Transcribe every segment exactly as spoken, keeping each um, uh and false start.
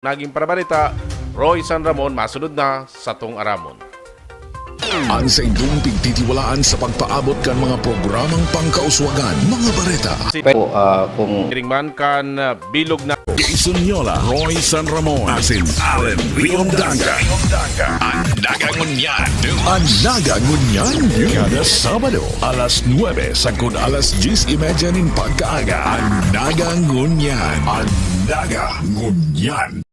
Naging parabarita, Roy San Ramon, masunod na satong aramon. An saindong pigtitiwalaan sa pagpaabot kan mga programang pangkauswagan, mga bareta. Si po, ah, kung Piring man kan, ah, bilog na Jason Yola, Roy San Ramon, asin Allen Riondanga. An Daga Ngunyan. An Daga Ngunyan, kada Sabado, alas nuebe sagkod alas dyes y media nin pagkaaga. An Daga Ngunyan. An Daga Ngunyan.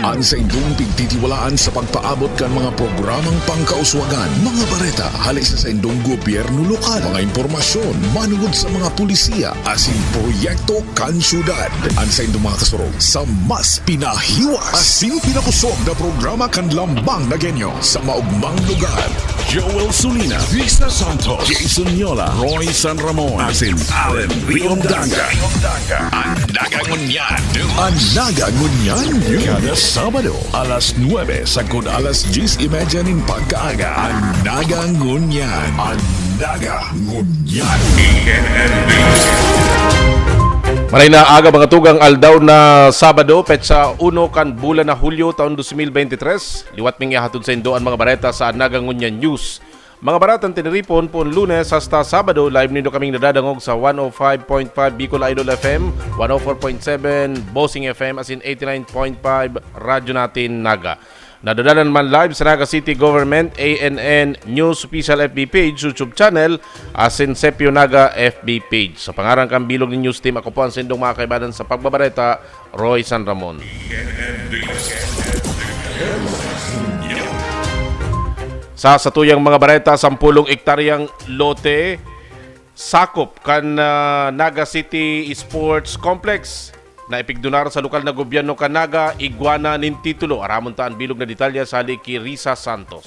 An saindong pigtitiwalaan sa pagpaabot kan mga programang pangkauswagan, mga bareta hale sa saindong gobyerno lokal, mga impormasyon manungod sa mga pulisiya asin proyekto kan syudad. An saindong mga kasurog sa mas pinahiwas asin pinakosog na programa kan Lambang na Genyo sa maogmang lugar. Joel Sulina, Risa Santos, Jason Yola, Roy San Ramon, asin Allen Riondanga. An Naga Ngunyan. An Naga Ngunyan. Kada Sabado, alas nuebe sagkod alas dyes y media nin pagkaaga. An Naga Ngunyan. An Naga Ngunyan. Maray na aga, mga tugang, aldaw na Sabado, petsa uno kan bulan na Hulyo, taon dos mil bente tres. Liwat ming ihahatod saindo an mga bareta sa An Naga Ngunyan News. Mga baretang tiniripon, poon Lunes hasta Sabado, live nindo kaming nadadangog sa one oh five point five Bicol Idol F M, one oh four point seven Bossing F M, asin eighty-nine point five Radyo Natin Naga. Nadadalan man live sa Naga City Government, A N N News Official F B page, YouTube channel, asin Sepio Naga F B page. Sa pangaran kan bilog nin News Team, ako po an saindong mga kaibanan sa pagbabareta, Roy San Ramon. Sa satuyang mga bareta, sampulong ektaryang lote, sakop kan, ah, Naga City Sports Complex, na ipigdonar sa lokal na gobyerno kan Naga, igwa na nin titulo. Aramon ta an bilog na detalye sa hali ki Risa Santos.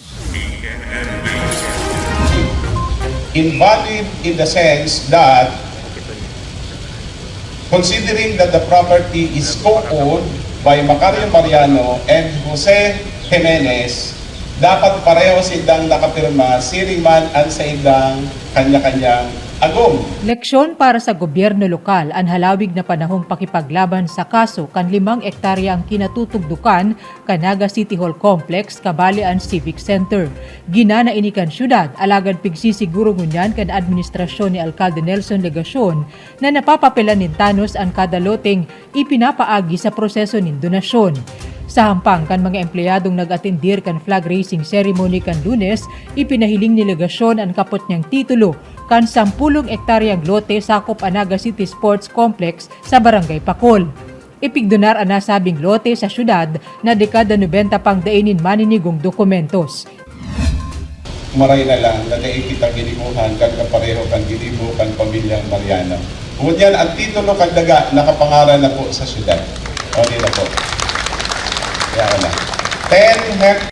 Invalid in the sense that, considering that the property is co-owned by Macario Mariano and Jose Jimenez, dapat pareho sindang nakapirma, siring man an saindang kanya-kanyang agom. Leksyon para sa gobyerno lokal an halawig na panahong pakipaglaban sa kaso kan limang ektarya ang kinatutugdukan kan Naga City Hall Complex, kabali an Civic Center. Ginana ini kan syudad, alagad pigsisiguro ngunyan kan administrasyon ni Alkalde Nelson Legacion na napapapelan nin tanos an kada loteng ipinapaagi sa proseso nin donasyon. Sa hampang kan mga empleyadong nag-atendir kan flag raising ceremony kan Lunes, ipinahiling ni Legacion an kapot niyang titulo kan sampulong ektaryang lote sakop an Naga City Sports Complex sa Barangay Pacol. Ipigdonar an nasabing lote sa syudad na dekada nobenta pang dai nin maninigong dokumentos. Maray na lang na dai kita ginibohan kan kapareho kan ginibo kan pamilyang Mariano. Ngunyan, ang titulo kan daga nakapangaran na po sa syudad. Okay na po. Kaya na. Ten hectares.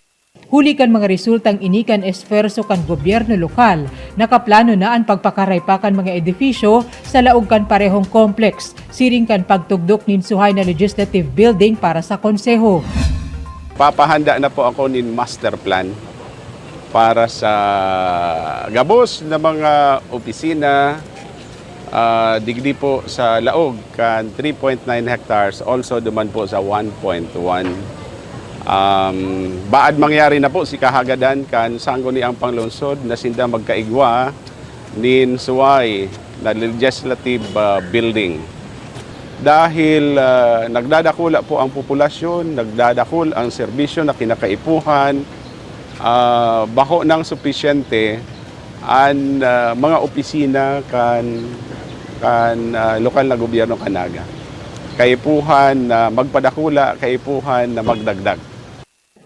Huli kan mga resultang ini kan esfuerso kan gobyerno lokal, nakaplano na an pagpakaraypa kan mga edifisyo sa laog kan parehong complex, siring kan pagtugdok nin suhay na legislative building para sa konseho. Papahanda na po ako nin master plan para sa gabos na mga opisina, ah, digdi po sa laog kan three point nine hectares, also duman po sa one point one. Um, baad mangyari na po si kahagadan kan sangguniang panglungsod na sinda magkaigwa nin suway na legislative, ah, building. Dahil, ah, nagdadakula po ang populasyon, nagdadakul ang serbisyo na kinakaipuhan, ah, bako nang supisyente an, ah, mga opisina kan, kan, ah, lokal na gobyerno kan Naga. Kaipuhan na magpadakula, kaipuhan na magdagdag.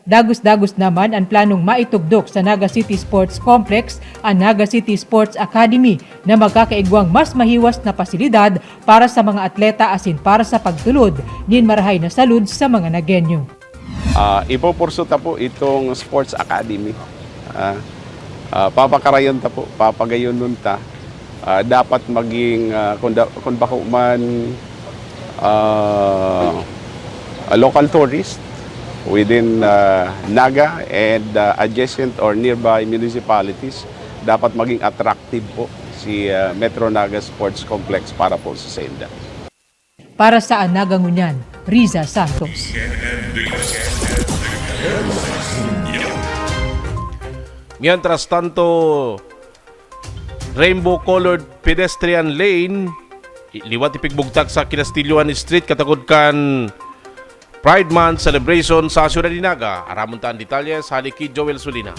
Dagos-dagos naman an planong maitugdok sa Naga City Sports Complex an Naga City Sports Academy na magkakaigwang mas mahiwas na pasilidad para sa mga atleta asin para sa pagtulod nin marahay na salud sa mga Nagueño. Ah, ipupurso ta po itong Sports Academy. Ah, ah, papakarayon ta po, papagayonon ta. Ah, dapat maging, ah, kung, da, kung bako man, ah, a local tourist within, ah, Naga and, ah, adjacent or nearby municipalities, dapat maging attractive po si, ah, Metro Naga Sports Complex para po sa sainda. Para sa An Naga Ngunyan, Riza Santos. Mientras tanto, rainbow-colored pedestrian lane, liwat ipigbugtak sa Kinastilyohan Street, katagod kan Pride Month celebration sa siyudad ni Naga. Aramon ta an detalye sa hali ki Joel Sulina.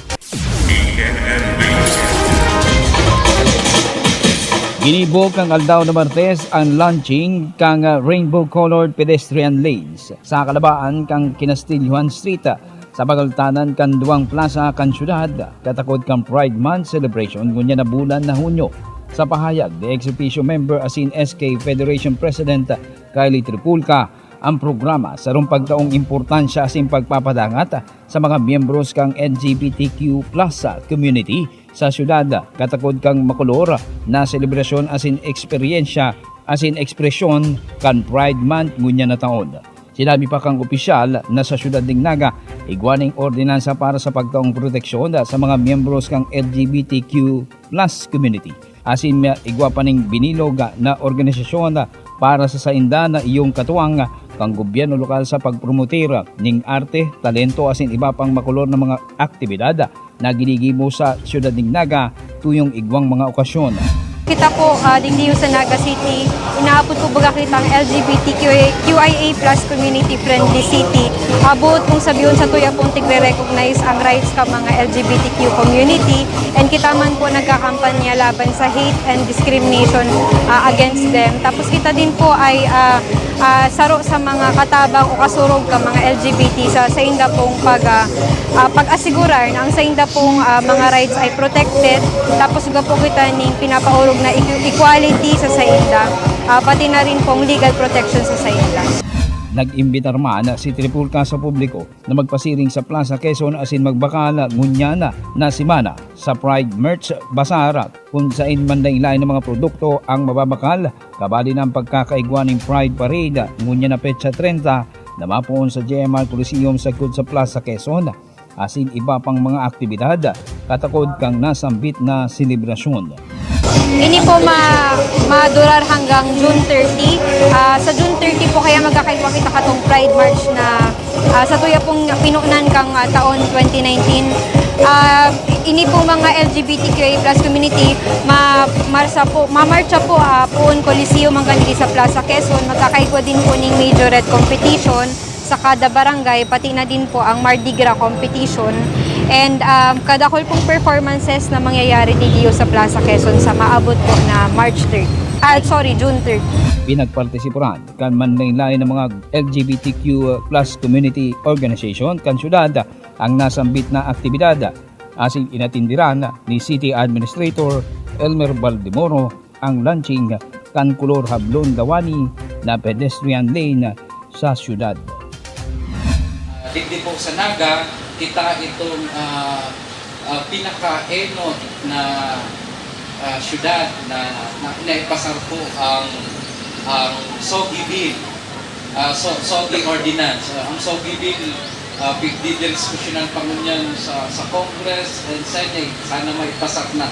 Ginibok kan aldaw na Martes an launching kan Rainbow Colored Pedestrian Lanes sa kalabaan kan Kinastilyohan Street, sa pagaltanan kan duwang plaza kan syudad, katakod kan Pride Month celebration ngunyan na bulan na Hunyo. Sa pahayag ni ex officio member asin S K Federation President Kylie Tripulca, ang programa sarong pagtaong importansya asin pagpapadangat sa mga miyembros kan L G B T Q plus community sa syudad, katakod kan makolor na selebrasyon asin eksperyensya asin ekspresyon kan Pride Month ngunyan na taon. Sinabi pa kan opisyal na sa syudad nin Naga, igwa nin ordinansa para sa pagtaong proteksyon sa mga miyembros kan L G B T Q plus community. Asin igwa pa ning binilog na organisasyon para sa sainda na iyong katuwang kan gobyerno lokal sa pagpromotir ning arte, talento asin iba pang makolor na mga aktibidad na ginigibo sa syudad nin Naga tuyong igwang mga okasyon. Kita po, ah, digdi sa Naga City, inaapod ko baga kita ang L G B T Q I A plus community friendly city. Abot kung sabiyon sa tuya pong tigre-recognize ang rights ka mga L G B T Q community, and kita man po nagkakampanya laban sa hate and discrimination, ah, against them. Tapos kita din po ay, ah, ah, saro sa mga katabang o kasurog ka mga L G B T sa sainda pong pag, ah, ah, pag-asigurar na ang sainda pong, ah, mga rights ay protected. Tapos gapo kita ning pinapaorog na equ-, equality sa sainda, ah, pati na rin pong legal protection sa sainda. Nag-imbitar man si Tripulca sa publiko na magpasiring sa Plaza Quezon asin magbakal ngunyan na semana sa Pride Merch Bazaar, kun sain man lain-lain na mga produkto ang mababakal, kabali na ang pagkakaigwa nin Pride Parade ngunyan na petsa trenta na mapoon sa J M R Coliseum sagkod sa Plaza Quezon, asin iba pang mga aktibidad katakod kan nasambit na selebrasyon. Ini po ma-, madurar hanggang June thirty. Ah, sa June thirty po kaya magkakaigwa kita katong Pride March na, ah, sa tuya pong pinunan kang, ah, taon twenty nineteen. Ah, ini po mga L G B T Q I A plus community, ma-, marsa po, mamarcha po, ah, poon Coliseum hanggang diri sa Plaza Quezon. Magkakaigwa din po ning majorette competition sa kada barangay, pati na din po ang Mardi Gras competition. And, um, kadakol pong performances na mangyayari digdi sa Plaza Quezon sa maabot po na March third. Ah, sorry, June third. Pinagpartisiparan kan manlain-lain na mga L G B T Q plus community organization kan syudad ang nasambit na aktibidad, asin inatindiran ni City Administrator Elmer Baldemoro ang launching kan kolor hablon lawani na pedestrian lane sa syudad. Ah, digdi po sa Naga, kita itong, ah, ah, pinakaenot na, ah, syudad na, na naipasar po ang, ang SOGI Bill, ah, so-, SOGI Ordinance. Ah, ang SOGI Bill, ah, pigdidiskusyonan pa ngunyan sa, sa Congress and Senate. Sana maipasar na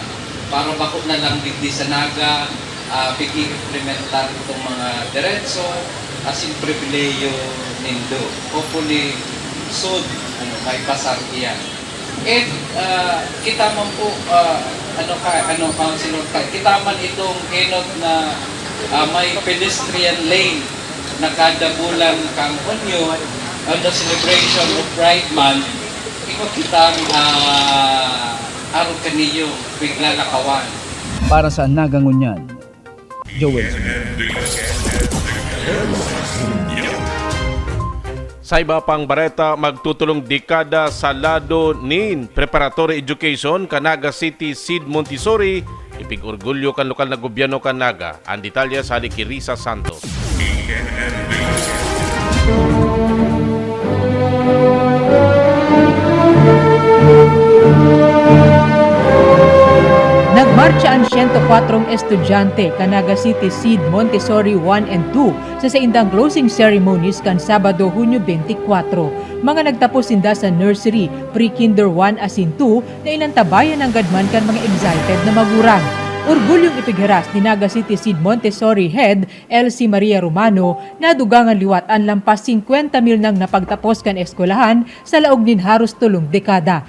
para bako na lang digdi sa Naga, ah, pig-i-implementar itong mga deretso asin pribilehiyo nindo. Hopefully, soon, ano, maipasar iyan. And, ah, kita man po, ah, ano ka, ano, Councilor Pai, kita man itong enot na, ah, may pedestrian lane na kada bulan kan Hunyo, on the celebration of Pride Month, iko kitang, ah, arog kaniyo, piglalakawan. Para sa Naga Ngunyan, Joel Smith. Sa iba pang bareta, magtutulong dekada sa lado nin preparatory education kan Naga City Seed Montessori, ipig-orgulyo kan lokal na gobyerno kan Naga. An detalye sa hali ki Risa Santos. Nagmartsa an siyento kwatrong estudyante kan Naga City Seed Montessori one and two sa saindang closing ceremonies kan Sabado, Hunyo twenty-four. Mga nagtapos sinda sa nursery, pre-kinder one asin two na inantabayan nanggad man kan mga excited na magurang. Orgulyong ipighiras ni Naga City Seed Montessori Head Elsie Maria Romano na dugangan liwat an lampas singkwenta mil nang napagtapos kan eskwelahan sa laog nin haros tolong dekada.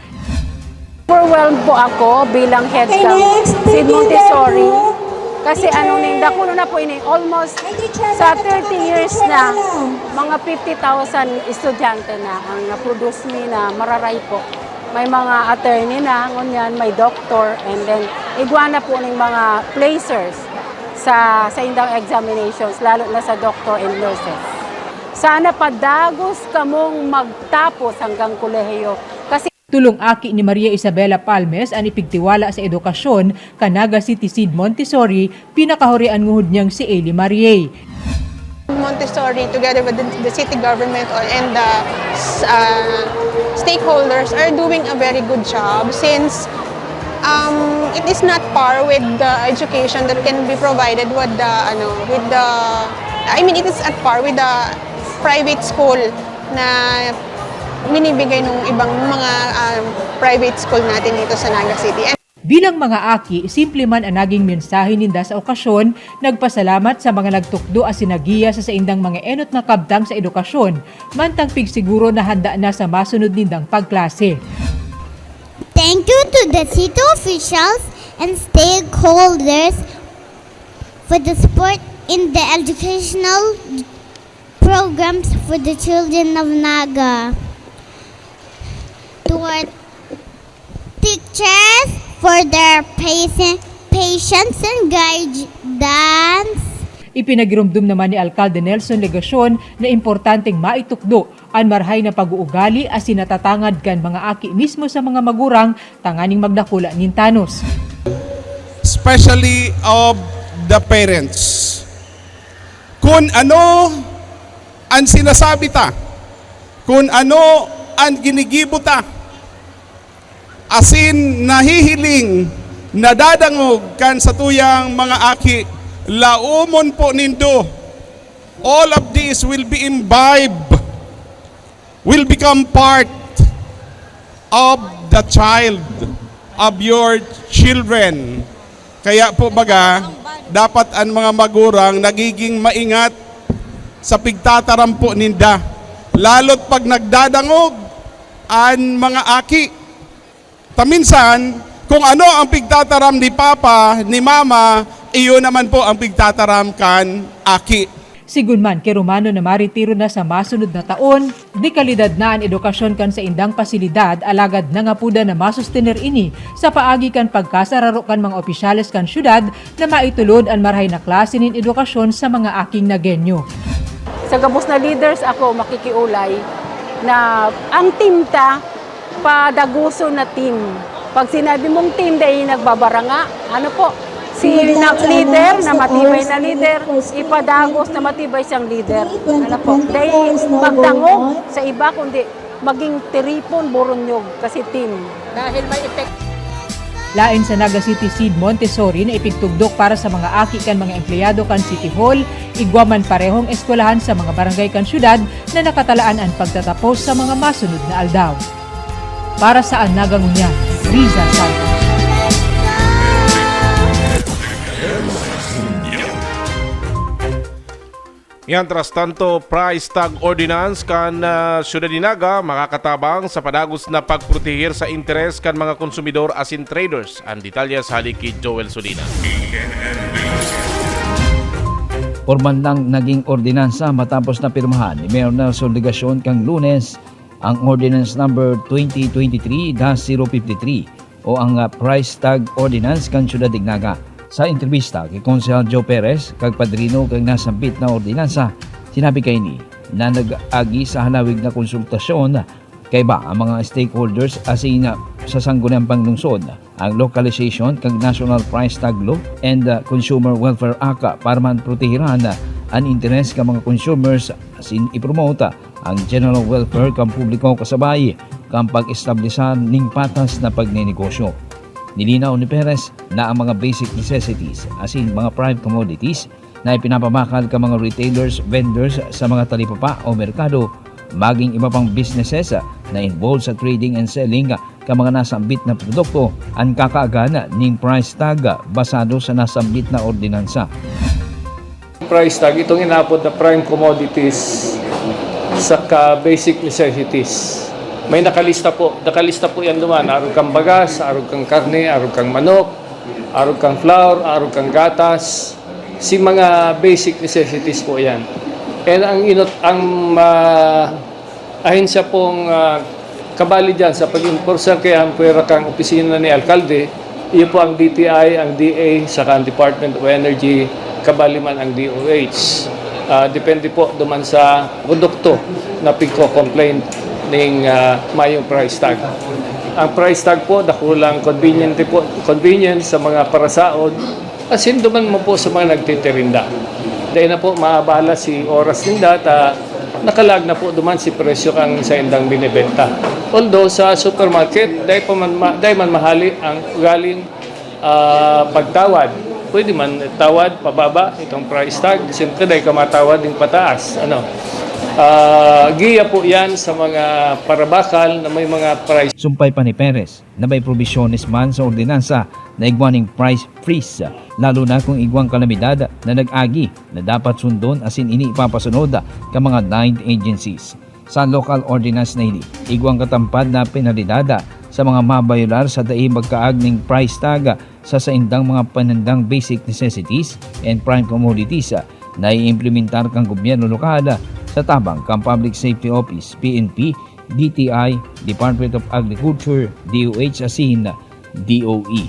Overwhelmed po ako bilang head ng Seed Montessori. Kasi ano ning, dakulo na po ini, almost sa thirty years na, mga fifty thousand estudyante na ang na-produce mi na mararay po. May mga attorney na, ngunyan, may doctor, and then igwa na po ning mga placers. sa saindang examinations, lalo na sa doctor and nurses. Sana padagos kamong magtapos hanggang kolehiyo kasi Tulong aki ni Maria Isabela Palmes an ipigtiwala sa edukasyon kan Naga City Seed Montessori, pinakahurian nguhod niyang si Eli Marie. Montessori, together with the, the city government or, and the uh, stakeholders, are doing a very good job since um, it is not par with the education that can be provided with the ano with the I mean, it is at par with the private school na binibigay ng ibang mga um, private school natin dito sa Naga City. And Bilang mga aki, simple man an naging mensahe ninda sa okasyon, nagpasalamat sa mga nagtukdo asin naggiya sa saindang mga enot na kabtang sa edukasyon, mantang pigsiguro na handa na sa masunod nindang pagklase. Thank you to the city officials and stakeholders for the support in the educational programs for the children of Naga, to our teachers for their patience and guidance. Ipinagiromdom naman ni Alkalde Nelson Legacion na importanteng maitukdo an marhay na pag-uugali asin natatangad kan mga aki mismo sa mga magurang tanganing magdakula nin tanos. Especially of the parents. Kun ano an sinasabi ta, kun ano an ginigibo ta, asin nahihiling, nadadangog kan satuyang mga aki, laomon po nindo. All of this will be imbibe, will become part of the child, of your children. Kaya po baga, dapat an mga magurang nagiging maingat sa pigtataram po ninda. Lalo't pag nagdadangog an mga aki. Ta minsan, kung ano ang pigtataram ni papa, ni mama, iyo naman po ang pigtataram kan aki. Sigun man ki Romano na maretiro na sa masunod na taon, dekalidad na an edukasyon kan saindang pasilidad, alagad nangapodan na masustener ini sa paagi kan pagkasararo kan mga opisyales kan syudad na maitulod an marahay na klase nin edukasyon sa mga aking Nagueño. Sa gabos na leaders, ako makikiulay na ang team ta padaguson na team. Pag sinabi mong team, dai nagbabaranga. Ano po? Si na leader, na matibay na leader, ipadagos na matibay siyang leader. Ano po? Dai magdangog sa iba, kundi maging tiripon, boronyog, kasi team. Dahil may effect. Lain sa Naga City Seed Montessori na ipigtugdok para sa mga aki kan mga empleyado kan City Hall, igwa man parehong eskwelahan sa mga barangay kan syudad na nakatalaan an pagtatapos sa mga masunod na aldaw. Para sa An Naga Ngunyan, Riza Santos. Mientras tanto, price tag ordinance kan ah, Syudad ni Naga makakatabang sa padagos na pagproteher sa interes kan mga konsumidor asin traders. An detalye sa hali ki Joel Solina. Pormal nang naging ordinansa matapos na pirmahan ni Mayor Nelson Legacion kan Lunes ang Ordinance Number twenty twenty-three dash zero fifty-three o ang ah, Price Tag Ordinance kan Syudad nin Naga. Sa entrebista ki Konsehal Joe Perez, kagpadrino kan nasambit na ordinansa, sinabi kaini na nag-agi sa halawig na konsultasyon kaiba ang mga stakeholders asin ah, sa Sangguniang Panlungsod, ang Localization kan National Price Tag Law and ah, Consumer Welfare Act para man protehiran an interes kan mga consumers asin ipromote ang general welfare kan publiko kasabay kan pag-establisa nin patas na pagnenegosyo. Nilinaw ni Perez na ang mga basic necessities asin mga prime commodities na ipinapabakal kan mga retailers, vendors sa mga talipapa o merkado, maging iba pang businesses na involved sa trading and selling kan mga nasambit na produkto an kakaagan nin price tag basado sa nasambit na ordinansa. Price tag, itong inapod na prime commodities saka basic necessities. May nakalista po, nakalista po yan duman. Arog kang bagas, arog kang karne, arog kang manok, arog kang flour, arog kang gatas. Si mga basic necessities po yan. And ang inot, ang uh, ahensya pong uh, kabali dyan sa pag-enforce kaya ang pwera kang opisina ni alkalde, iyo po ang D T I, ang D A, saka ang Department of Energy, Kabali man ang D O H. Ah, depende po duman sa produkto na pigko-complain ning, ah, mayong price tag. Ang price tag po, dakulang convenient po, convenience sa mga parasaod, asin duman mo po sa mga nagtitirinda. Dahil na po maabala si oras ninda, ta nakalag na po duman si presyo kang sa indang binibenta. Although sa supermarket, dahil pa man, ma-, dahil man mahali ang galing ah, pagtawad. Pwede man tawad pababa itong price tag. Siyempre, dahil ka matawad yung pataas. Ano? Ah, giya po yan sa mga parabakal na may mga price. Sumpay pa ni Perez na may probisyones man sa ordinansa na igwa ning price freeze, lalo na kung igwang kalamidad na nag-agi na dapat sundon asin ini ipapasunod ka mga ninth agencies. Sa local ordinance na ini, igwang katampad na penalidad sa mga mabayolar sa dai magkaag ning price tag sa saindang mga panandang basic necessities and prime commodities na iimplementar kan gobyerno lokal sa tabang kan Public Safety Office, P N P, D T I, Department of Agriculture, D O H asin D O E.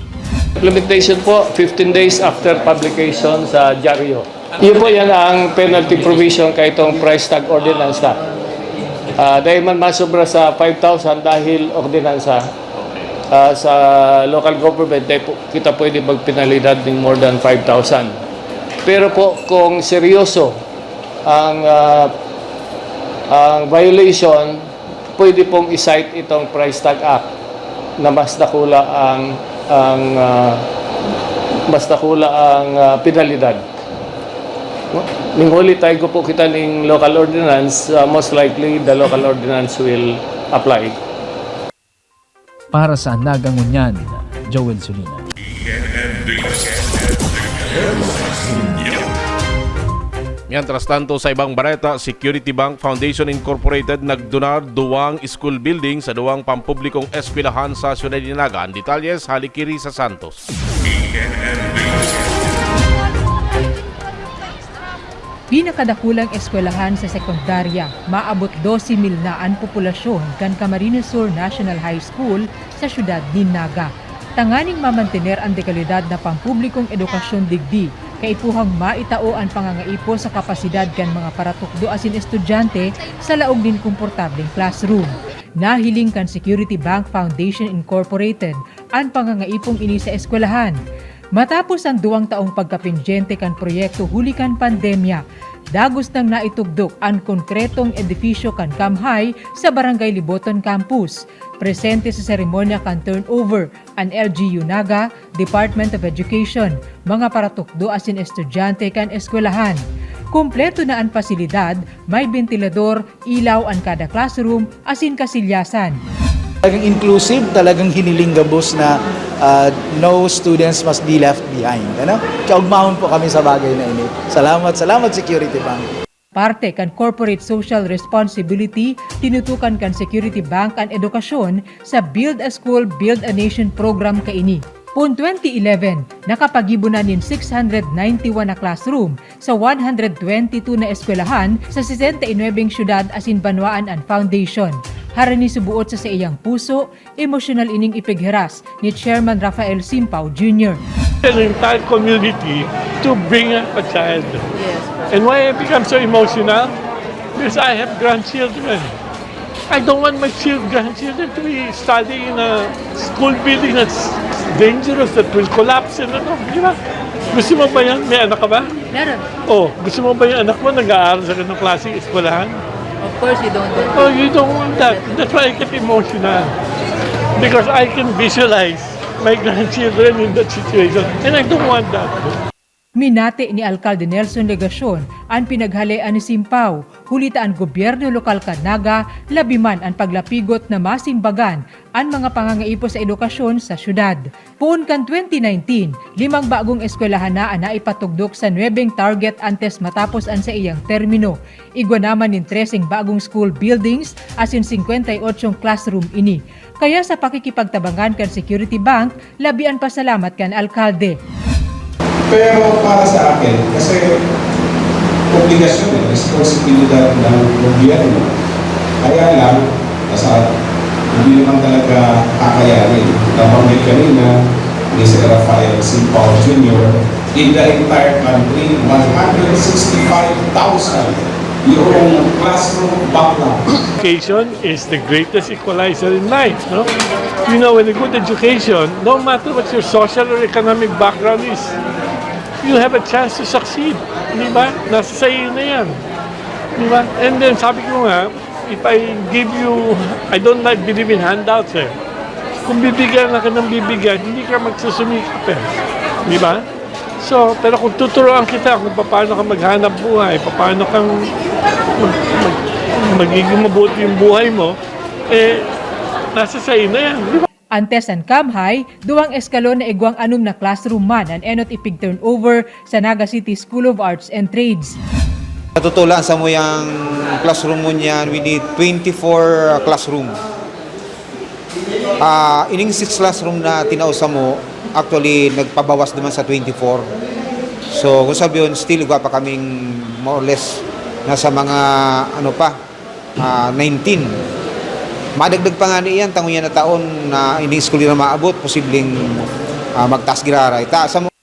Implementation po, fifteen days after publication sa dyaryo. Yun po yan ang penalty provision kay itong price tag ordinance na. Ah, dahil man masobra sa five thousand dahil ordinansa, ah, sa local government, dahil po kita pwede magpenalidad ng more than five thousand. Pero po, kung seryoso ang, ah, ang violation, pwede pong i-cite itong Price Tag Act na mas dakula ang, ang, ah, mas dakula ang, ah, penalidad. Ning huli tayo po kita ning local ordinance, ah, most likely the local ordinance will apply. Para sa Naga Ngunyan, Joel Solina. Mientras tanto, sa ibang bareta, Security Bank Foundation Incorporated nagdonar duwang school building sa duwang pampublikong eskwelahan sa siyudad ni Naga. Ang detalye, hali ki Risa Santos. Pinakadakulang eskwelahan sa sekundarya, maabot dose mil na an populasyon kan Camarines Sur National High School sa siyudad nin Naga. Tanganing mamantener an dekalidad na pampublikong edukasyon digdi, kaipuhang maitao an pangangaipo sa kapasidad kan mga paratukdo asin estudyante sa laog nin komportableng classroom. Nahiling kan Security Bank Foundation Incorporated an pangangaipong ini sa eskwelahan. Matapos an duwang taong pagkapendyente kan proyekto huli kan pandemya, dagos nang naitugdok an konkretong edifisyo kan Cam High sa Barangay Liboton Campus. Presente sa seremonya kan turnover an L G U Naga, Department of Education, mga paratukdo asin estudyante kan eskwelahan. Kompleto na an pasilidad, may bentilador, ilaw an kada classroom asin kasilyasan. Talagang inclusive, talagang hiniling gabos na, ah, no students must be left behind. Ano? Kaugmahon po kami sa bagay na ini. Salamat, salamat Security Bank. Parte kan corporate social responsibility, tinutukan kan Security Bank an edukasyon sa Build a School, Build a Nation program kaini. Poon twenty eleven, nakapagibo na nin six hundred ninety-one na classroom sa one hundred twenty-two na eskwelahan sa sesenta y nuebeng syudad asin banwaan an foundation. Harani subuot sa saiyang puso, emosyonal ining ipighiras ni Chairman Rafael Simpao Junior. An entire community to bring up a child. And why I become so emotional? Because I have grandchildren. I don't want my chil- grandchildren to be studying in a school building that's dangerous, that will collapse and ano, di ba? Gusto mo ba yan? May anak ka ba? Meron. Oh, gusto mo ba yung anak mo nag-aaral sa ganong klaseng eskwelahan? Of course, you don't want Oh, you don't want that. That's why I get emotional. Because I can visualize my grandchildren in that situation. And I don't want that. Minati ni Alkalde Nelson Legacion an pinaghalean ni Simpao, huli ta an gobyerno lokal kan Naga, labi man an paglapigot na masimbagan an mga pangangaipo sa edukasyon sa syudad. Poon kan twenty nineteen, limang bagong eskwelahan na an naipatugdok sa nuebeng target antes matapos an saiyang termino. Igwa naman nin treseng bagong school buildings asin singkwenta y otso classroom ini. Kaya sa pakikipagtabangan kan Security Bank, labi an pasalamat kan alkalde. Pero para sa akin, kasi obligasyon eh, responsibilidad ng gobyerno. Kaya lang, nasa, hindi naman talaga kakayanin. Nabanggit kanina ni Sir Rafael Simpao Junior, In the entire country, one hundred sixty-five thousand yung classroom backlog. Education is the greatest equalizer in life, no? You know, with a good education, no matter what your social or economic background is, you have a chance to succeed. Di ba? Nasa sa'yo na yan. Di ba? And then, sabi ko nga, if I give you, I don't like believe in handouts eh. Kung bibigyan na ka ng bibigyan, hindi ka magsusumikap eh. Di ba? So, pero kung tuturuan kita kung paano ka maghanap buhay, paano kang mag, mag, magiging mabuti yung buhay mo, eh, nasa sa'yo na yan, di ba? Antes an CAMHI, duwang eskalon na igwang anom na classroom man an enot ipig-turnover sa Naga City School of Arts and Trades. Natutulaan sa muyang classroom mo niyan, we need twenty-four classroom. Ah, ining six classroom na tinao sa mo, actually, nagpabawas naman sa twenty-four. So, kung sabi yun, still, igwa pa kaming more or less nasa mga, ano pa, ah, nineteen. Madagdag pa nga niyan, tango yan na taon na ining eskwela maabot, posibleng, ah, magtaas giraray. Ta, sa mo-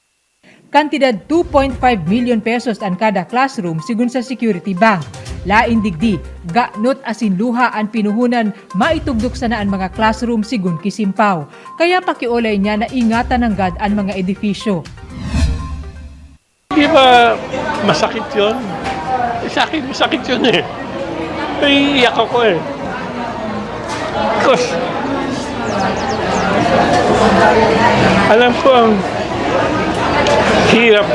Kantidad two point five milyon pesos an kada classroom, sigon sa Security Bank. Lain digdi, ganot asin luha an pinuhunan, maitugdok sana an mga classroom, sigon ki Simpao. Kaya pakiolay niya na ingatan nanggad an mga edifisyo. Di ba masakit yun? Eh, sa akin, masakit yun eh. Naiiyak ako eh. Because, alam ko ang hirap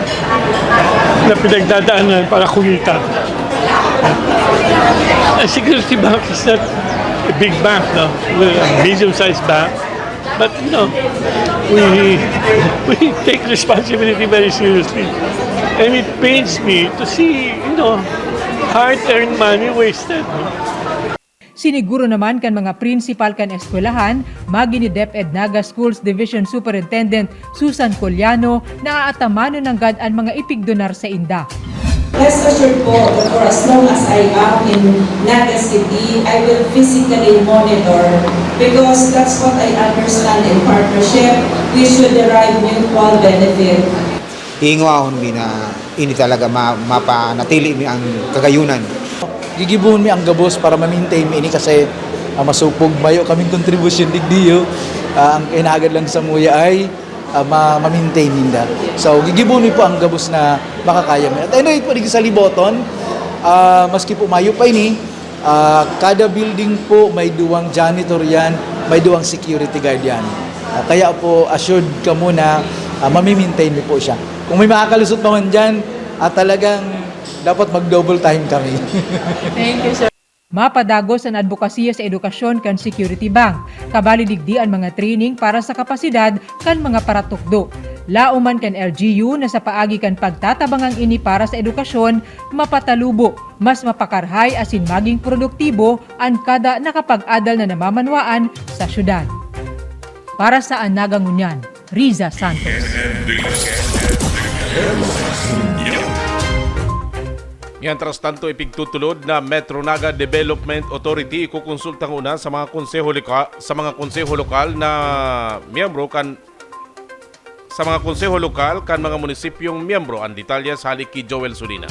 na pinagdadaanan para kumita. Ang Security Bank is not a big bank, no? We're a medium-sized bank. But, you know, we, we take responsibility very seriously. And it pains me to see, you know, hard-earned money wasted. Siniguro naman kan mga prinsipal kan eskwelahan, magin ni DepEd Naga Schools Division Superintendent Susan Coliano na aatamanon nanggad an mga ipigdonar sainda. Rest assured po that for as long as I am in Naga City, I will physically monitor because that's what I understand in partnership, we should derive mutual benefit. Ingwahon mi na ini talaga ma-, mapanatili mi ang kagayunan. Gigibohon mi ang gabos para ma-maintain mi ini kasi, ah, masupog, mayo kaming kontribusyon digdiyo. Ah, ang kinahanglan lang samuya ay, ah, ma-, ma-maintain ninda. So, gigibohon mi po ang gabos na makakaya mi. At anyway po, digdi sa Liboton, ah, maski po mayo pa ini, ah, kada building po may duwang janitor yan, may duwang security guard yan. Ah, kaya po, assured kamo na, ah, mami-maintain mi po siya. Kung may makakalusot pa man dyan, ah, talagang dapat mag-double time kami. Thank you, sir. Mapadagos an adbokasiya sa edukasyon kan Security Bank. Kabali digdi an mga training para sa kapasidad kan mga paratukdo. Laom man kan L G U na sa paagi kan pagtatabangang ini para sa edukasyon, mapatalubo, mas mapakarhay asin magin produktibo an kada nakapag-adal na namamanwaan sa syudad. Para sa An Naga Ngunyan, Riza Santos. Mientras tanto, ipigtutulod na Metro Naga Development Authority ikokonsulta nguna sa mga konseho loka-, sa mga konseho lokal na miyembro kan, sa mga konseho lokal kan mga munisipyong miyembro. Ang detalye sa halik ki Joel Solina.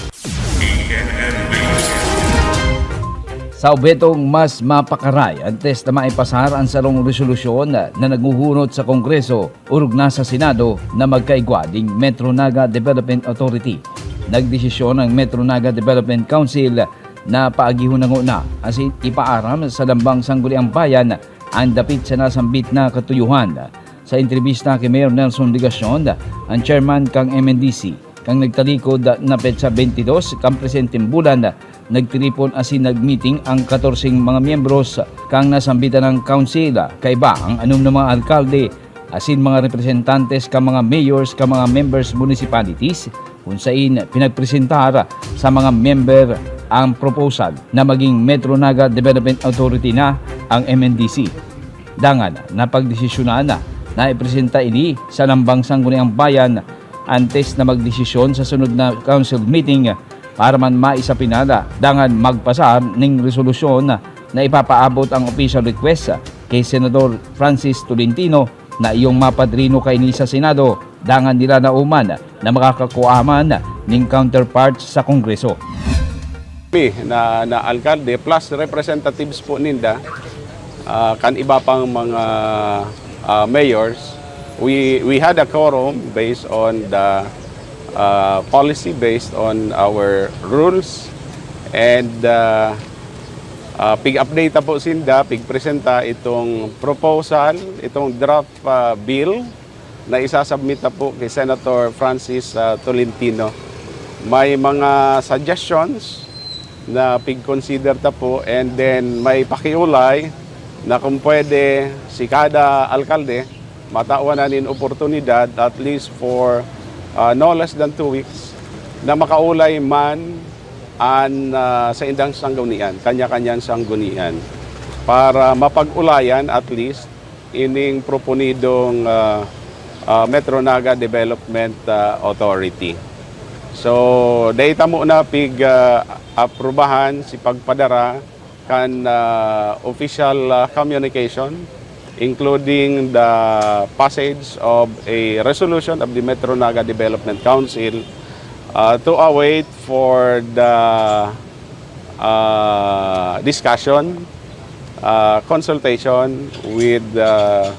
Sa obhetong mas mapakaray, antes na maipasar ang sarong resolusyon na naghuhunot sa Kongreso, orog na sa Senado na magkaigwa ning Metro Naga Development Authority. Nagdesisyon ang Metro Naga Development Council na paagihon na nguna asin ipaaram sa Lambang Sangguniang Bayan ang dapit sa nasambit na katuyohan. Sa entrebista ki Mayor Nelson Legacion, ang chairman kan M N D C, kan nagtalikod na petsa twenty-dos kan presenteng bulan, nagtiripon asin nag-meeting ang katorseng mga miyembros kan nasambitan na council, kaiba ang anom na mga alkalde asin mga representantes kan mga mayors kan mga members municipalities, kun sain pinagpresentar sa mga member ang proposal na maging Metro Naga Development Authority na ang M N D C. Dangan, napagdesisyonan na na ipresenta ini sa Lambang Sangguniang Bayan antes na magdesisyon sa sunod na council meeting para man maisapin na dangan magpasar ning resolusyon na ipapaabot ang official request kay Senador Francis Tolentino na iyong mapadrino kaini sa Senado, Dangan nila nauman na makakakua man nin counterpart sa Kongreso. Na, na alkalde plus representatives po ninda ah, kan iba pang mga ah, mayors. We, we had a quorum based on the ah, policy, based on our rules. And ah, ah, pig-update po sinda, pig-presenta itong proposal, itong draft ah, bill na isasubmit na po kay Senator Francis ah, Tolentino. May mga suggestions na pig-consider ta po, and then may pakiulay na kung pwede si kada alkalde matawan na nin oportunidad, at least for ah, no less than two weeks, na makaulay man an ah, saindang sanggunian, kanya-kanyang sanggunian, para mapag-ulayan at least ining proponidong ah, ah, Metro Naga Development ah, Authority. So, dai ta muna pig ah, aprubahan si pagpadara kan ah, official ah, communication, including the passage of a resolution of the Metro Naga Development Council ah, to await for the ah, discussion, ah, consultation with ah,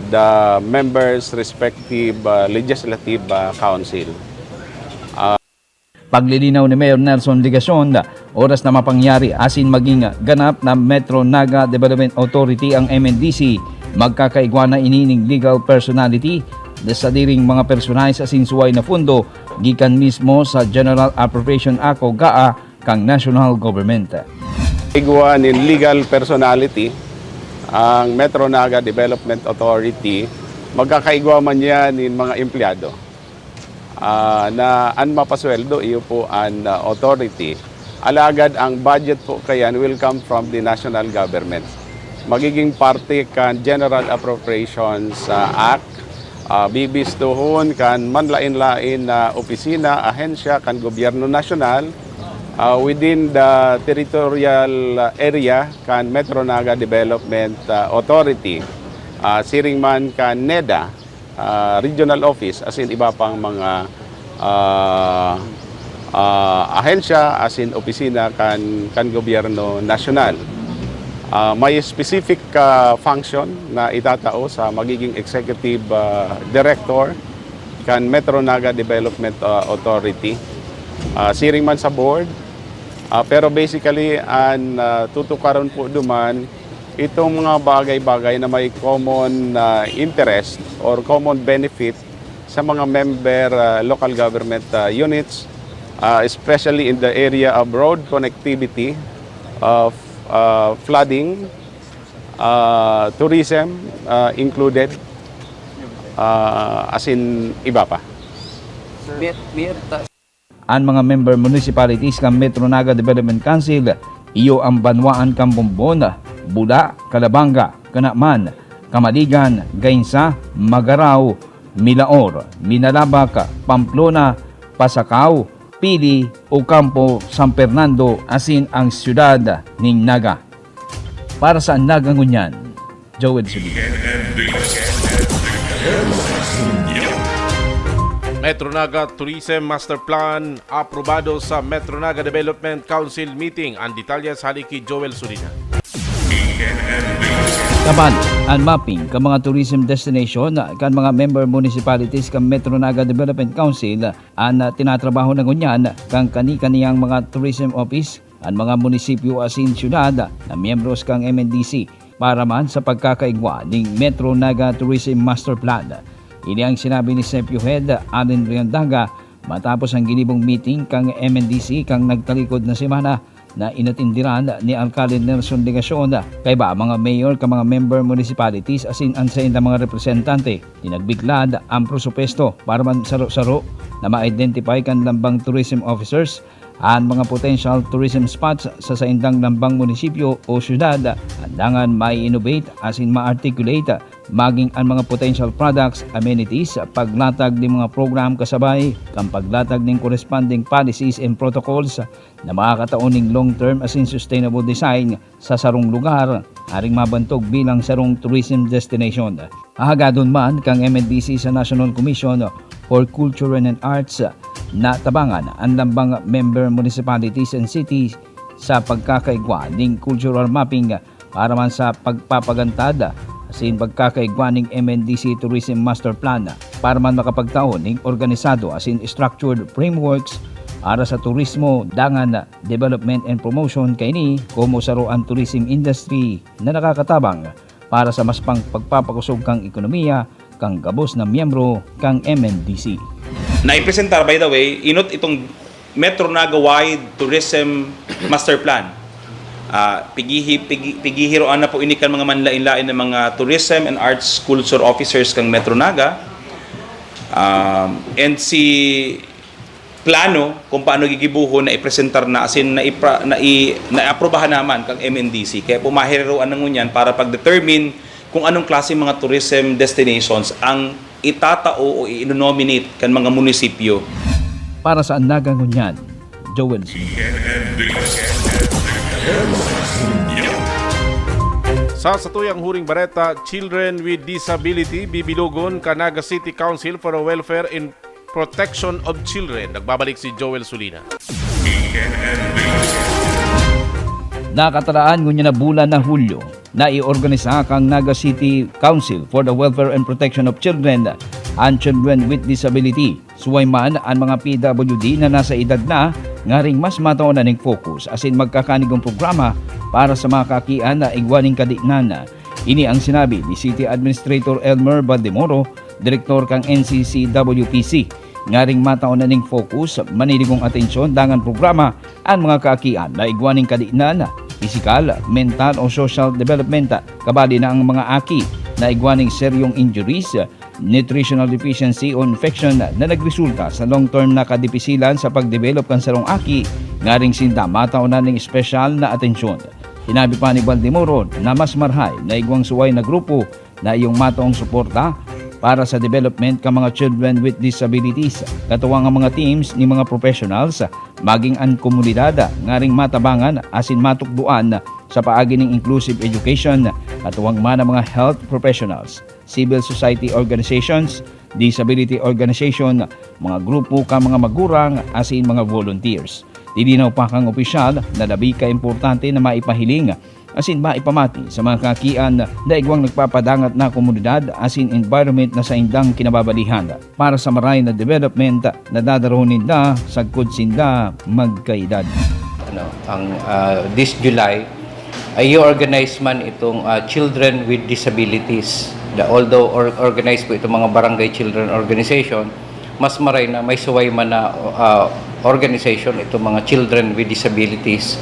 the members' respective ah, legislative ah, council. Paglilinaw ni Mayor Nelson Legacion, oras na mapangyari asin maging ganap na Metro Naga Development Authority ang M N D C, magkakaigwa na ini nin legal personality, sadiring mga personahe asin suway na pondo gikan mismo sa General Appropriation Act o GAA kan national government. Igwa nin legal personality ang Metro Naga Development Authority, magkakaigwa man yan nin mga empleyado ah, na an mapasweldo, iyo po an ah, authority. Alagad ang budget po kayan will come from the national government. Magiging parte kan General Appropriations ah, Act, ah, bibistuhon kan manlain-lain na opisina, ahensya kan gobyerno nasyonal ah, within the territorial area kan Metro Naga Development ah, Authority, ah, siring man kan NEDA ah, regional office, asin iba pang mga ah, ah, ahensya asin opisina kan kan gobyerno nasyonal. Ah, may specific ah, function na itatao sa magiging executive ah, director kan Metro Naga Development ah, Authority. Ah, siring man sa board, ah, pero basically an ah, tutukaron po duman itong mga bagay-bagay na may common ah, interest or common benefit sa mga member ah, local government ah, units, ah, especially in the area of road connectivity, of ah, flooding, ah, tourism ah, included, ah, asin iba pa. Mayor, Mayor, ta- An mga member municipalities kan Metro Naga Development Council, iyo an banwaan kan Bombon, Bula, Calabanga, Canaman, Camaligan, Gainza, Magarao, Milaor, Minalabac, Pamplona, Pasacao, Pili, Ocampo, San Fernando asin ang siyudad nin Naga. Para sa Naga ngunyan, Joel Suli. Metro Naga Tourism Master Plan aprobado sa Metro Naga Development Council meeting. Ang detalye sa hali ki Joel Sulina. Kaban, ang mapping kan mga tourism destination kan mga member municipalities kan Metro Naga Development Council an tinatrabaho na ngunyan kan kani-kaniyang mga tourism office an mga munisipyo asin syudad na miyembros kan M N D C para man sa pagkakaigwa ning Metro Naga Tourism Master Plan. Ini ang sinabi ni Sepio Head Allen Riandaga matapos ang ginibong meeting kan M N D C kan nagtalikod na semana na inatindiran ni Alkalde Nelson Legacion kaiba mga mayor kan mga member municipalities asin an saindang mga representante. Tinagbiklad ang presupuesto para man saro-saro na ma-identify kan lambang tourism officers an mga potential tourism spots sa saindang lambang munisipyo o syudad, dangan mai-innovate asin ma-articulate maging an mga potential products, amenities, paglatag nin mga program kasabay kan paglatag nin corresponding policies and protocols na makakatao nin long-term asin sustainable design sa sarong lugar aring mabantog bilang sarong tourism destination. Hahagadon man kan M N D C sa National Commission for Culture and Arts na tabangan an lambang member municipalities and cities sa pagkakaigwa ning cultural mapping para man sa pagpapagantad asin pagkakaigwa ning M N D C Tourism Master Plan para man makapagtao ning organisado asin structured frameworks para sa turismo dangan development and promotion kaini komo saro an tourism industry na nakakatabang para sa mas pang pagpapakosog kan ekonomiya kan gabos na miyembro kan M N D C. Naipresentar, by the way, inot itong Metro Naga Wide Tourism Master Plan. Ah, pigihi-, pigi-, pigihiroan na po ini kan mga manlain-lain na mga tourism and arts culture officers kan Metro Naga. Um, and si plano kung paano gigibuhon na ipresentar na, asin na ipra-, na i-, naaprubahan naman kang M N D C. Kaya po mahihiroan na ngunyan para pag-determine kung anong klase mga tourism destinations ang itatao o i-nominate kan mga munisipyo. Para sa Naga Ngunyan, Joel Smith. Sa satuyang huring bareta, children with disability bibilogon kan Naga City Council for the Welfare and Protection of Children. Nagbabalik si Joel Sulina. Nakataraan ngunyan na bulan na Hulyo, naiorganisa kan Naga City Council for the Welfare and Protection of Children an Children with Disability. Suway man an mga P W D na nasa edad na ngaring mas matao na ning focus asin magkakanigong programa para sa mga kaakian na igwa ning kadinan. Ini ang sinabi ni City Administrator Elmer Baldemoro, direktor kan N C C W P C, ngaring matao na ning focus, maninigong atensyon dangan programa an mga kaakian na igwa ning kadinan, pisikal, mental o social development, kabali na ang mga aki na igwa ning seryong injuries, nutritional deficiency o infection na nagresulta sa long-term na kadipisilan sa pagdevelop kan sarong aki, ngaring sinda matao na ning espesyal na atensyon. Sinabi pa ni Baldemoro na mas marhay na igwang suway na grupo na iyong mataong suporta para sa development kan mga children with disabilities, katuwang ang mga teams ni mga professionals, maging an komunidad ngaring matabangan asin matukdoan sa paagi ning inclusive education, katuwang man ang mga health professionals, civil society organizations, disability organization, mga grupo kan mga magurang asin mga volunteers. Tininaw pa kan opisyal na labi ka importante na maipahiling asin maipamati sa mga kaakian na igwang nagpapadangat na komunidad asin environment na saindang kinababalihan para sa maray na development na dadarahon ninda sagkod sinda magkaedad. Ano, ang ah, this July ay i-organize man itong ah, children with disabilities. The, although or, organized po itong mga barangay children organization, mas maray na may suway man na ah, organization itong mga children with disabilities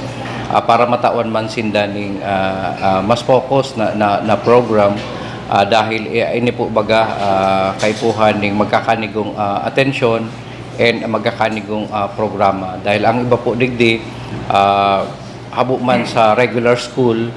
ah, para matawan man sinda ning ah, ah, mas focus na, na, na program ah, dahil eh, ini po baga ah, kaipuhan ning magkakanigong ah, atensyon and magkakanigong ah, programa. Dahil ang iba po digdi ah, habo man sa regular school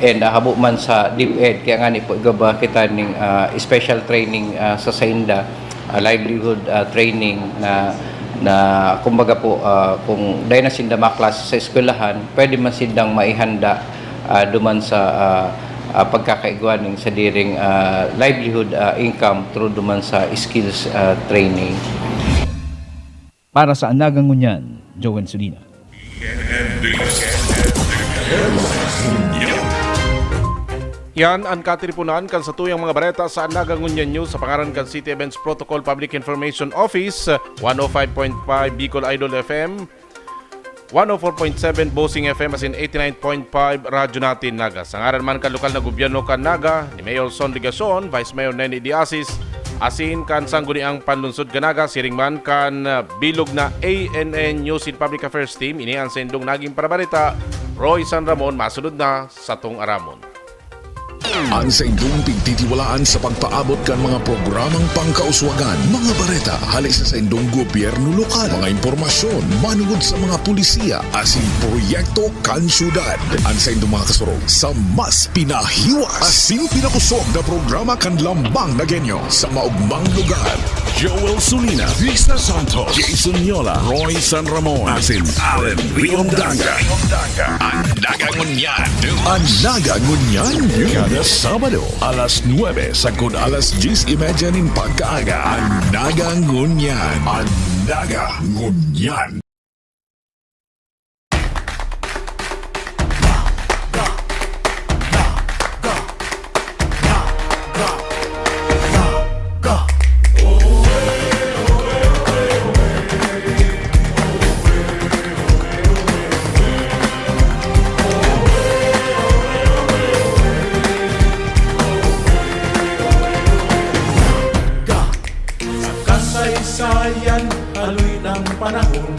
and ah, habo man sa DepEd, kaya ngani po igaba kita ning ah, special training ah, sa sainda, ah, livelihood ah, training na na kumbaga po ah, kung dai na sinda maklase sa eskwelahan, pwede man sindang maihanda ah, duman sa ah, ah, pagkakaigwa ning sadiring ah, livelihood ah, income through duman sa skills ah, training. Para sa Anagang Ngunyan, Joel Sulina. Yan an katiriponan kan satuyang mga bareta sa Anagang Ngunyan News sa pangaran kan City Events Protocol Public Information Office, one oh five point five Bicol Idol F M, one oh four point seven Bossing F M asin eighty-nine point five Radyo Natin Naga. Sa ngaran man kan lokal na gobyerno kan Naga, ni Mayor Son Legacion, Vice Mayor Nene Diasis, asin kan Sangguniang Panlunsod kan Naga, siring man kan ah, bilog na A N N News and Public Affairs Team, ini an saindong naging parabareta, Roy San Ramon, masunod na satong aramon. An saindong pigtitiwalaan sa pagpaabot kan mga programang pangkauswagan, mga bareta hale sa saindong gobyerno lokal, mga impormasyon manungod sa mga pulisiya asin proyekto kan syudad. An saindong mga kasurog sa mas pinahiwas asin pinakosog na programa kan Lambang na Genyo sa maogmang lugar. Joel Sulina, Risa Santos, Jason Yola, Roy San Ramon, asin Allen Riondanga. An Naga Ngunyan. An Naga Ngunyan. Kada Sabado, alas nuebe sagkod alas dyes y media nin pagkaaga. An Naga Ngunyan. An Naga Ngunyan. Sa kasaysayan, haloy ng panahon,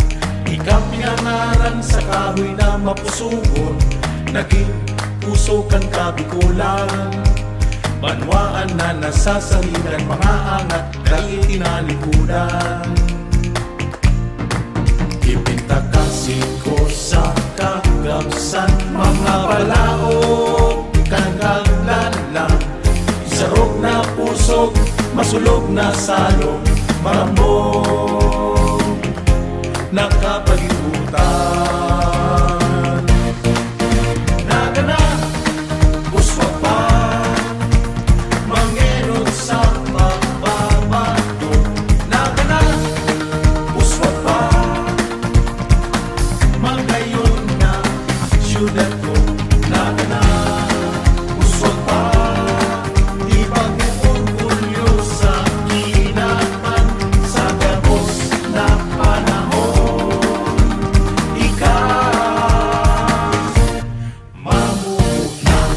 ika pinangaran sa kahoy na mapusugon, naging puso kan Kabikolan. Banwaan na nasasaligan, mga angat, dai tinalikodan. Ipintakasi ko sa kagabsan, mga balaog kan kaglalan. Isarog na pusog, masulog na salog, marambong na kapalibutan. Nagana, uswag pa, mangenon sa pagbabago. Nagana, uswag pa, magayon na syudad ko. Nagana, uswag pa, ipag-orgulyo sa kinaban sa gabos na panahon. Ika, mamumuta.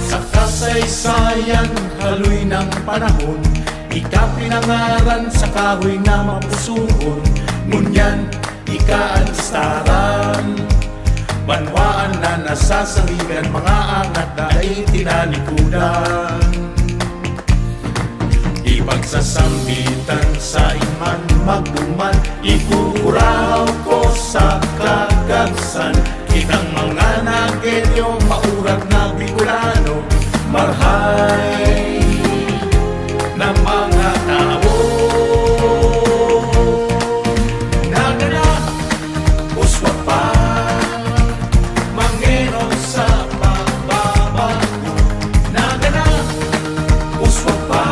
Sa kasaysayan, haloy ng panahon, ika pinangaran sa kahoy na mapusugon. Ngunyan, ika an listaran. Banwaan na nasasaligan, mga angat na dai tinalikodan. Ipagsasambitan sa iman magduman, ikukuraw ko sa kagabsan. Kitang mga Nagenyo, maurat na Bicolano, marhay na mga tawo. Nagana, uswag pa, mangenon sa pagbabago. Nagana, uswag pa,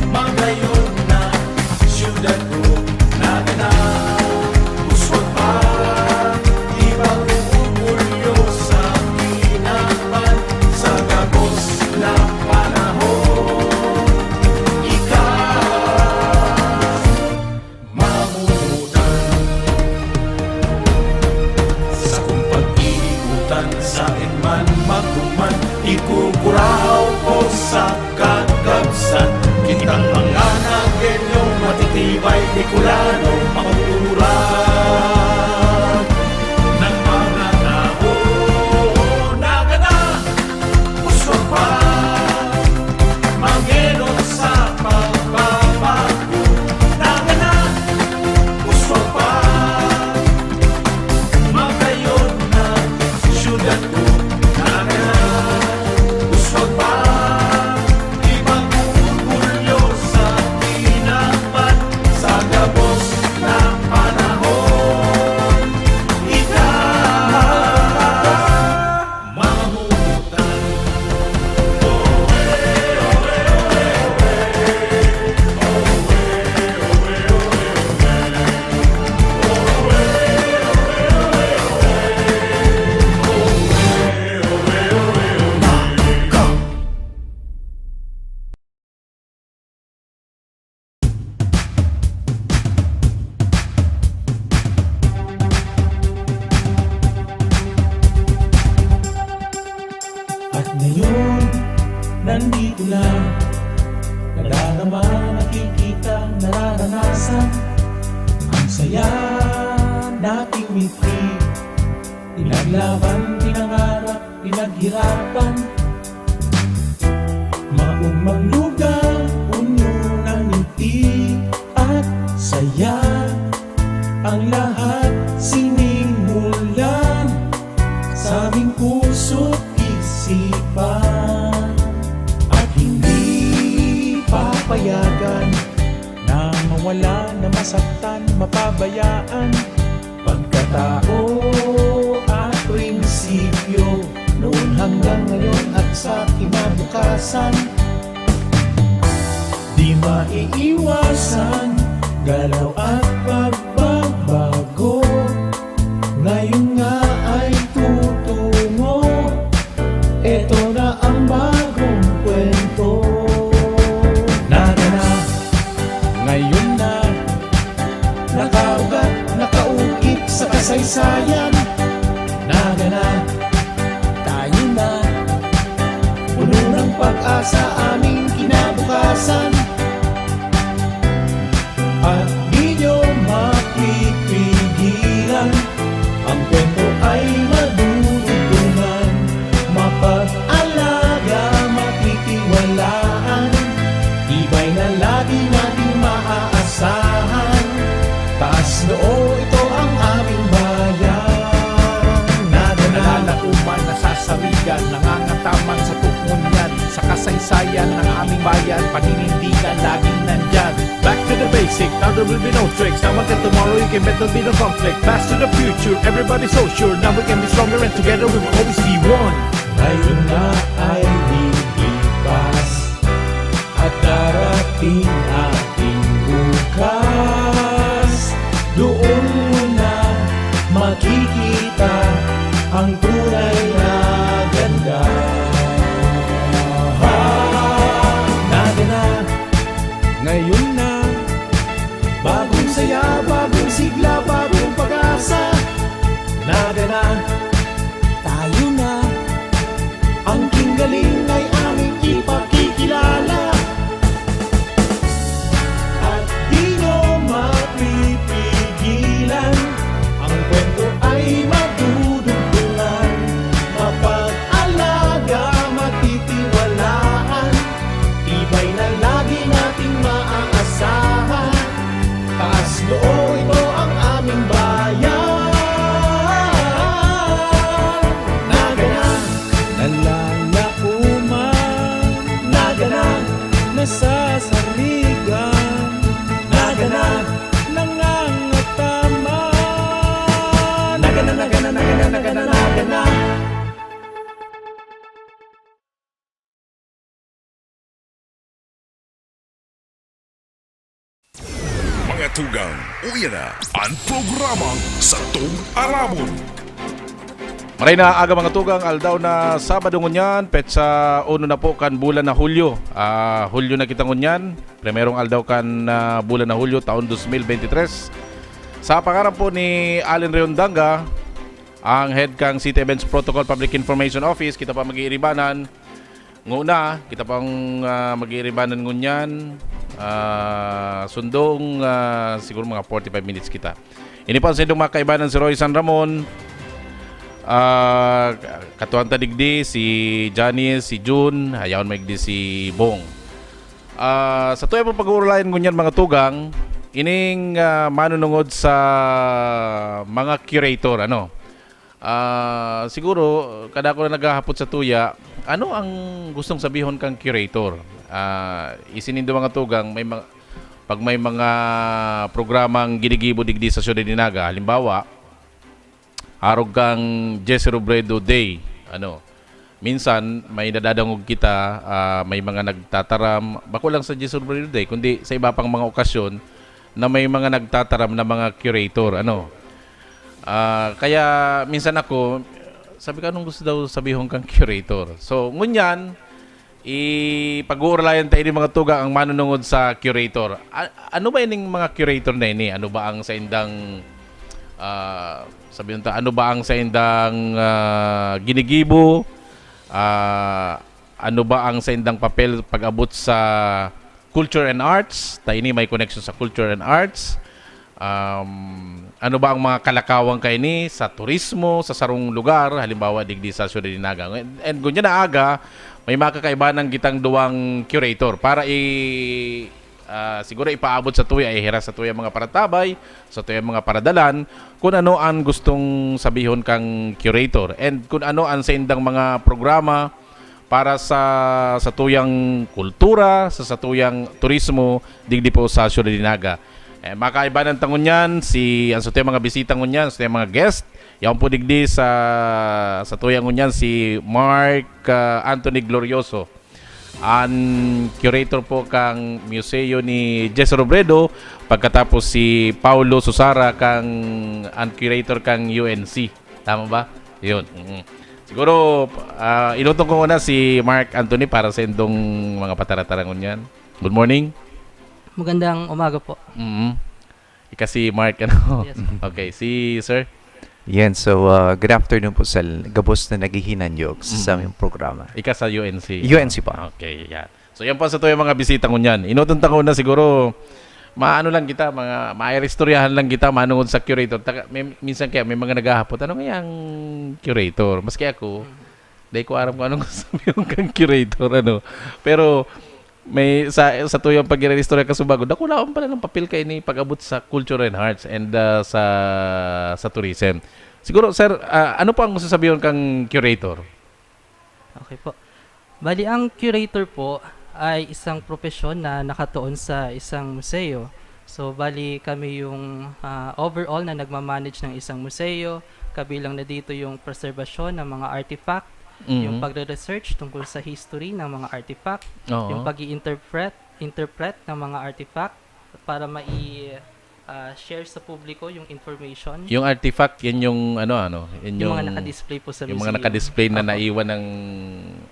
magayon na syudad ko. Nagana, uswag pa, ipag-orgulyo sa kinaban sa gabos na panahon. Ika, mamutan. Sakong pag-iikutan, saen man magduman, ikukuraw ko sa kagabsan. Kitang mga Nagenyo, matitibay, Bicolano, mauuran ng mga tao. Nagana, uswag pa, mangenon sa pagbabago. Nagana, uswag pa, magayon na syudad ko. Nagana, uswag pa, ipag-orgulyo sa kinaban sa gabos Ulan, nadarama, nakikita, nararanasan. Ang saya nating mitri. Pinaglaban, pinangarap, pinaghirapan. Maugmang lugar, puno ng ngiti at saya. Ang lahat sinimulan sa aming puso't isipan. At hindi papayagan na mawala, na masaktan, mapabayaan. Pagkatao at prinsipyo, noon hanggang ngayon at sa kinabukasan. Di maiiwasan, galaw at pagbabago. Ngayon nga ay tutungo. Eto na ang bagong kwento. Nagana, ngayon na. Nakaugat, nakaukit sa kasaysayan. Nagana, tayo na. Puno ng pag-asa aming kinabukasan. At di nyo mapipigilan. Ang kwento ay madudugtungan. Mapag-alaga, matitiwalaan. Tibay na lagi nating maaasahan. Taas noo, ito ang aming bayan. Nagana, nalalaoman, nasasarigan, nangangataman sa tukmon niyan. Sa kasaysayan ng aming bayan, paninindigan, laging nandyan. Back to the basic, now there will be no tricks. Now until tomorrow, you can bet there'll be no conflict. Pass to the future, everybody's so sure. Now we can be stronger and together we will always be one. Ngayon na ay lilipas at darating ating bukas. Doon mo na makikita ang tunay na ganda. Nagana, ngayon na. Bagong saya, bagong sigla, bagong pag-asa. Nagana, tayo na. Ang kinggaling ay aming ipakikilala. At di nyo mapipigilan. Ang kwento ay madudugtungan. Mapag-alaga, matitiwalaan. Tibay na lagi nating maaasahan. Taas noo, ito ang aming bayan. Nagana, nalalaoman. Nagana, nasasarigan. Nagana, nangangataman. Nagana, nagana, nagana, nagana, nagana. Mga tugang, uya na an programang Satong Aramon. Maray na aga, mga tugang, aldaw na Sabado ngunyan, petsa uno na po kan bulan na Hulyo. Ah, Hulyo na kita ngunyan, primerong aldaw kan, ah, bulan na Hulyo, taon dos mil bente tres. Sa pangaran po ni Allen Reondanga, ang head kan City Events Protocol Public Information Office, kita pa mag-iiribanan. Nguna, kita pang, ah, mag-iiribanan ngunyan, ah, sundong, ah, siguro mga forty-five minutes kita. Ini pa ang saindong mga kaibanan, si Roy San Ramon, ah, katuan ta digdi, si Janice, si June, ayaw may digdi si Bong. Ah, sa tuya pong pag-uurulayan ngunyan, mga tugang, ining, ah, manunungod sa mga curator, ano? Ah, siguro, kada ako na naghahapot sa tuya, ano ang gustong sabihon kang curator? Ah, isinindo mga tugang, may mga, pag may mga programang ginigibo digdi sa Ciudad de Naga, halimbawa, arog kang Jesse Robredo Day, ano, minsan may nadadangog kita, ah, may mga nagtataram, bako lang sa Jesse Robredo Day, kundi sa iba pang mga okasyon na may mga nagtataram na mga curator, ano. Ah, kaya minsan ako, sabi ko, "Anong gusto daw sabihon kang curator?" So, ngunyan, ipag-uurlayan ta ini mga tugang ang manunungod sa curator. A-, ano ba ining mga curator na ini? Ano ba ang saindang, ah, sabihin ta, ano ba ang saindang, ah, ginigibo? Ah, Ano ba ang saindang papel pag-abot sa culture and arts? Ta ini may connection sa culture and arts. Um, ano ba ang mga kalakawan kaini sa turismo, sa sarong lugar, halimbawa, digdi sa Ciudad de Naga? And, and ngunyan na aga, may mga kakaibahan gitang duwang curator para i-, ah, siguro ipaabot sa tuya, ihiras sa tuya mga paratabay, sa tuya mga paradalan, kung ano ang gustong sabihon kang curator and kung ano ang saindang mga programa para sa, sa tuyang kultura, sa, sa tuyang turismo, digdi po sa Ciudad de Naga. Eh, makaibanan ta ngunyan, si, ang sa tuyang mga bisita ngunyan, sa tuyang mga guest, yaon po digdi sa, sa tuyang ngunyan, si Mark, ah, Anthony Glorioso, ang curator po kang museo ni Jess Robredo, pagkatapos si Paulo Susara kang, ang curator kang U N C. Tama ba? Yun. Mm. Siguro, ah, inutong ko muna si Mark Anthony para sa indong mga pataratara ngunyan. Good morning. Magandang umaga po. Mm. Ika si Mark, ano? Yes, sir. Okay, si sir? Yan, so, ah, good afternoon po sa l-, gabos na naghihinanyog sa Mm. saming programa. Ika sa U N C? U N C pa. Okay, yan. So, yan po sa tuyang mga bisita ngunyan. Inutong ta ko na siguro, maano lang kita, mga, maistoryahan lang kita, manungod sa curator. Taka-, may, minsan kaya may mga naghahapot, "Ano nga yung curator?" Maski ako, Mm. dai ko aram kung anong sabi yung kang curator, ano. Pero, may, sa, sa tuyang pag-iistorya ka subago, dakulaon pala ng papel kaini pag-abot sa culture and arts and, ah, sa, sa tourism. Siguro, sir, ah, ano po ang sasabihin kang curator? Okay po. Bali, ang curator po ay isang propesyon na nakatuon sa isang museo. So, bali, kami yung, ah, overall na nagmamanage ng isang museo, kabilang na dito yung preserbasyon ng mga artifact, yung Mm. pagre-research tungkol sa history ng mga artifact, Oo. yung pag-i-interpret, interpret ng mga artifact para mai-, ah, share sa publiko yung information. Yung artifact, yan yung ano, ano, yan Yung mga yung, naka-display po sa yung mga museum. naka-display na Opo. naiwan ng,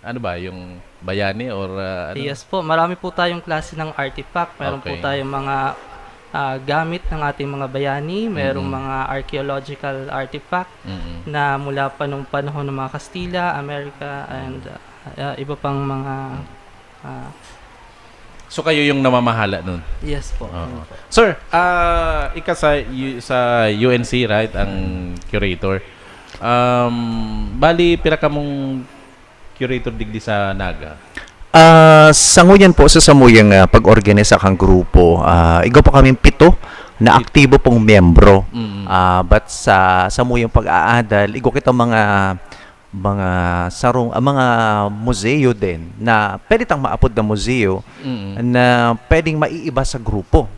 ano ba, yung bayani or, ah, ano? Yes po, marami po tayong klase ng artifact. Meron po Okay. tayong mga, ah, gamit ng ating mga bayani, merong Mm. mga archaeological artifact Mm. na mula pa nung panahon ng mga Kastila, Amerika, and, ah, ah, iba pang mga, ah, So, kayo yung namamahala nun? Yes po. Oo. Yun po. Sir, ah, ika sa U-, sa U N C, right, ang curator. Um, bali, pira kamong curator digdi sa Naga? Ah, sa ngunyan po, sa samuyang, ah, pag-organisa kang grupo, ah, igwa pa kaming pito na Pit- aktibo pong miyembro. Mm. Ah, but sa samuyang pag-aadal, igwa kita mga, mga sarong, ah, mga museo din na pwede tang maapod na museo Mm. na pwedeng maiiba sa grupo.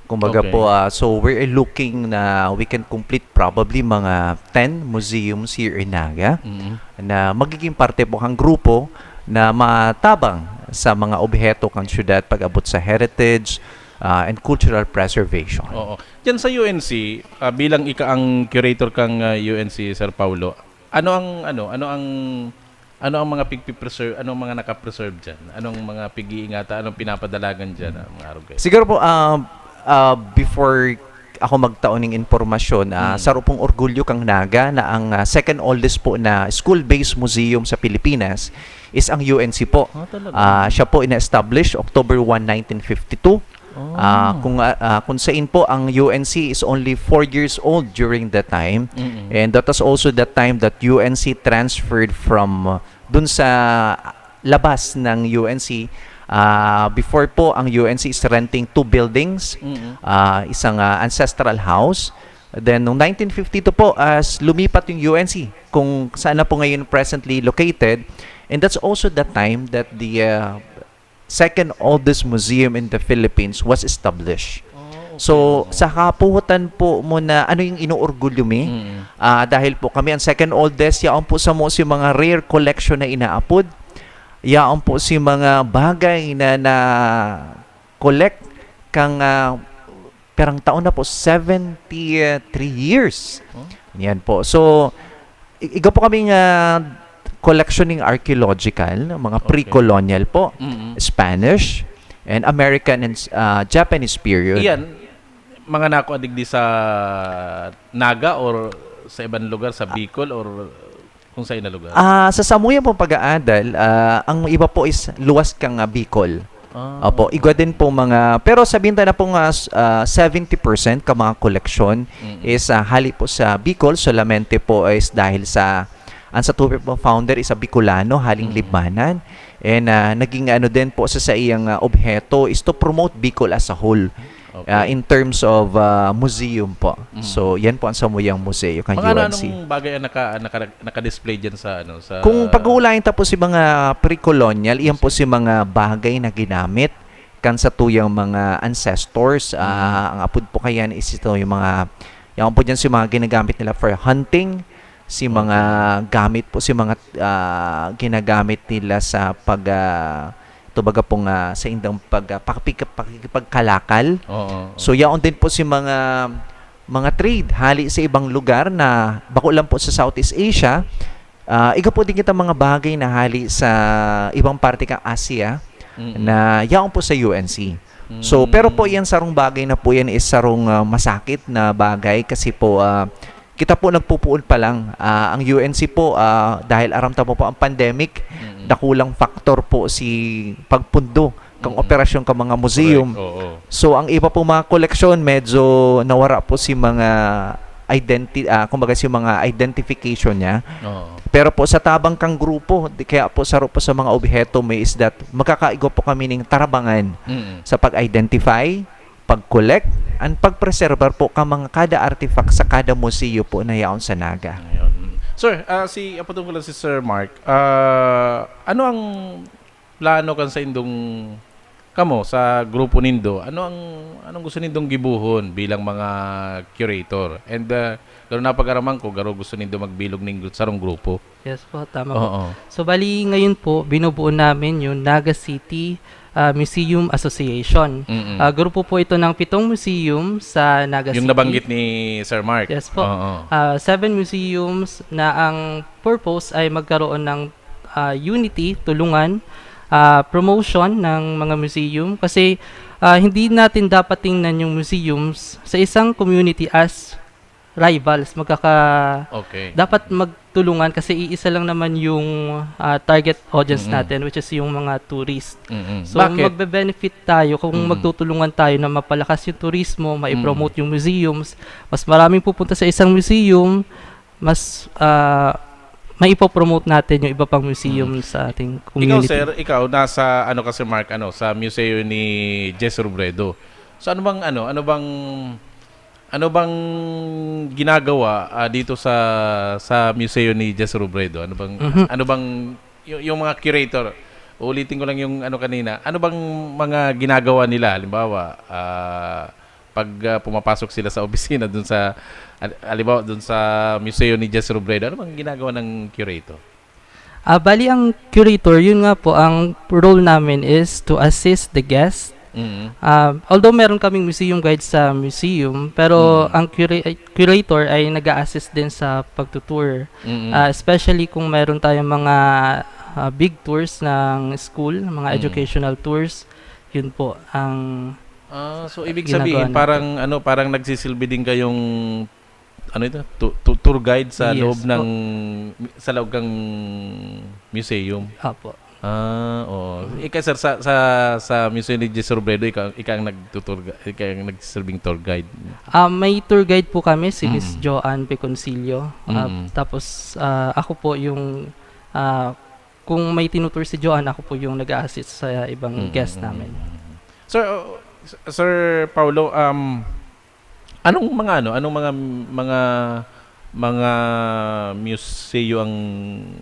Kumbaga Okay. po, ah, so we're looking na we can complete probably mga ten museums here in Naga Mm. na magiging parte po kang grupo na matabang sa mga obheto kang syudad pag-abot sa heritage, ah, and cultural preservation. Oo. Diyan sa U N C, ah, bilang ika ang curator kang, ah, U N C, Sir Paulo, ano ang, ano, ano ang, ano ang mga pigpipreserve, ano ang mga nakapreserve diyan? Anong mga pig-iingatan, anong pinapadalagan diyan, ah, mga arog kayo? Siguro po, ah, ah, before ako magtao ning impormasyon, ah, Mm. saro pong orgulyo kang Naga na ang, ah, second oldest po na school-based museum sa Pilipinas is ang U N C po. Ah, talaga? Ah, siya po ina-establish October one, nineteen fifty-two. Oh. Ah, kung, ah, ah, kung sain po ang U N C is only four years old during that time. Mm-mm. And that was also the time that U N C transferred from, uh, dun sa labas ng U N C. Ah, before po, ang U N C is renting two buildings. Mm-mm. Ah, isang, ah, ancestral house. Then, noong nineteen fifty-two po, as lumipat yung U N C kung saan na po ngayon presently located. And that's also the time that the, uh, second oldest museum in the Philippines was established. Oh, okay. So, Oo. sa kapuhutan po mo na ano yung inuorgulyo mi, Mm. ah, dahil po kami ang second oldest, yaon po sa mo si mga rare collection na inaapod. Yaon po si mga bagay na na-collect kang, ah, pirang taon na po, seventy-three years. Oh. Yan po. So, i-, iga po kaming, ah, collection ng archaeological, mga Okay. pre-colonial po, Mm-mm. Spanish, and American and, ah, Japanese period. Iyan, mga nako adigdi sa Naga or sa ibang lugar, sa Bicol or Kung sa ina lugar? Ah, sa samuya pong pag-aadal, ah, ang iba po is luwas kang, ah, Bicol. Ah, Opo, igwa din po mga, pero sabihin ta na po nga, ah, seventy percent ka mga koleksyon Mm. is, ah, hali po sa Bicol, solamente po is dahil sa, ang sa tuwi po founder is a Bicolano, haling Mm. Libmanan. And, ah, naging ano din po sa saiyang, ah, obheto is to promote Bicol as a whole. Okay. Ah, in terms of, ah, museum po. Mm. So, yan po ang samuyang museo kang Mga ano, U N C. Anong bagay ang naka, naka, naka-display dyan sa ano? Sa... Kung pag-uulayan ta po si mga pre-colonial, iyan po si mga bagay na ginamit kan sa tuyang mga ancestors. Ah, ang apod po kayan is ito yung mga, yan po dyan si mga ginagamit nila for hunting, si mga gamit po, si mga ah, ginagamit nila sa pag, ah, tubaga pong ah, sa indang pag, ah, pakipag-, pakikipagkalakal. Oo. So, yaon din po si mga mga trade hali sa ibang lugar na bako lang po sa Southeast Asia. Ah, iga po din kita mga bagay na hali sa ibang parte kang Asia Mm. na yaon po sa U N C. So, Mm. pero po yan sarong bagay na po yan is sarong ah, masakit na bagay kasi po ah, kita po nagpupuon pa lang. Ah, ang U N C po, ah, dahil aram ta po po ang pandemic, Mm. dakulang factor po si pagpundo kang Mm. operasyon ka mga museum. Correct, oo. So, ang iba po mga koleksyon, medyo nawara po si mga identi-, ah, kumbaga si mga identification niya. Oo. Pero po sa tabang kang grupo, di kaya po saro po sa mga obheto may is that magkakaigwa po kami ning tarabangan Mm. sa pag-identify, pag-collect, and pagpreserbar po ka mga kada artifact sa kada museo po na yaon sa Naga. Ayun. Sir, ah, si, apatong ko lang si Sir Mark. Ah, ano ang plano kan sa indong, kamo, sa grupo nindo? Ano ang, anong gusto nindong gibuhon bilang mga curator? And, ah, garo napag-araman ko, garo gusto nindo magbilog ning sarong grupo. Yes po, tama po. Oo. So, bali ngayon po, binubuo namin yung Naga City ah, Museum Association. Mm-mm. Ah, grupo po ito ng pitong museum sa Naga Yung City. Nabanggit ni Sir Mark. Yes po. Oo. Ah, seven museums na ang purpose ay magkaroon ng ah, unity, tulungan, ah, promotion ng mga museum. Kasi ah, hindi natin dapat tingnan yung museums sa isang community as rivals. Magkaka... Okay. Dapat magtulungan kasi iisa lang naman yung ah, target audience Mm-mm. natin, which is yung mga tourist. Mm-mm. So, Bakit? magbe-benefit tayo kung Mm-mm. magtutulungan tayo na mapalakas yung turismo, ma-promote yung museums. Mas maraming pupunta sa isang museum, mas ah, maipopromote natin yung iba pang museum sa ating Ikaw, community. Sir, ikaw, nasa, ano ka, Sir Mark, ano, sa museo ni Jess Robredo. So, ano bang, ano, ano bang, ano bang ginagawa ah, dito sa sa museo ni Jess Robredo? Ano bang, Mhm. ano bang, yung, yung mga curator, ulitin ko lang yung ano kanina, ano bang mga ginagawa nila? Halimbawa, ah, pag ah, pumapasok sila sa opisina dun sa, al-, halimbawa dun sa museo ni Jess Robredo, ano bang ginagawa ng curator? Ah, bali ang curator, yun nga po, ang role namin is to assist the guest. Mm. Ah, although meron kaming museum guide sa museum, pero Mm. ang cura- curator ay nag-a-assist din sa pagtutour. Mm. Ah, especially kung meron tayong mga ah, big tours ng school, mga Mm. educational tours, yun po ang Ah, so ibig ginagawa sabihin natin. Parang ano, parang nagsisilbi din kayong ano ito, tu- tu- tour guide sa Yes loob po. ng sa loob ng museum. Apo. Ah, oo. Ika sir sa sa sa Museo ni Jess Robredo, ikaw ikaw ang nagtutour gu- ikaw ang nagsisilbing tour guide. Ah, may tour guide po kami, si Miss Mm. Joanne Peconcillo. Ah, Mm. Tapos ah, ako po yung ah, kung may tinutour si Joanne, ako po yung nag-a-assist sa ibang Mm, guest mm, namin. mm. Sir uh, Sir Paulo, um anong mga ano, anong mga mga mga museo ang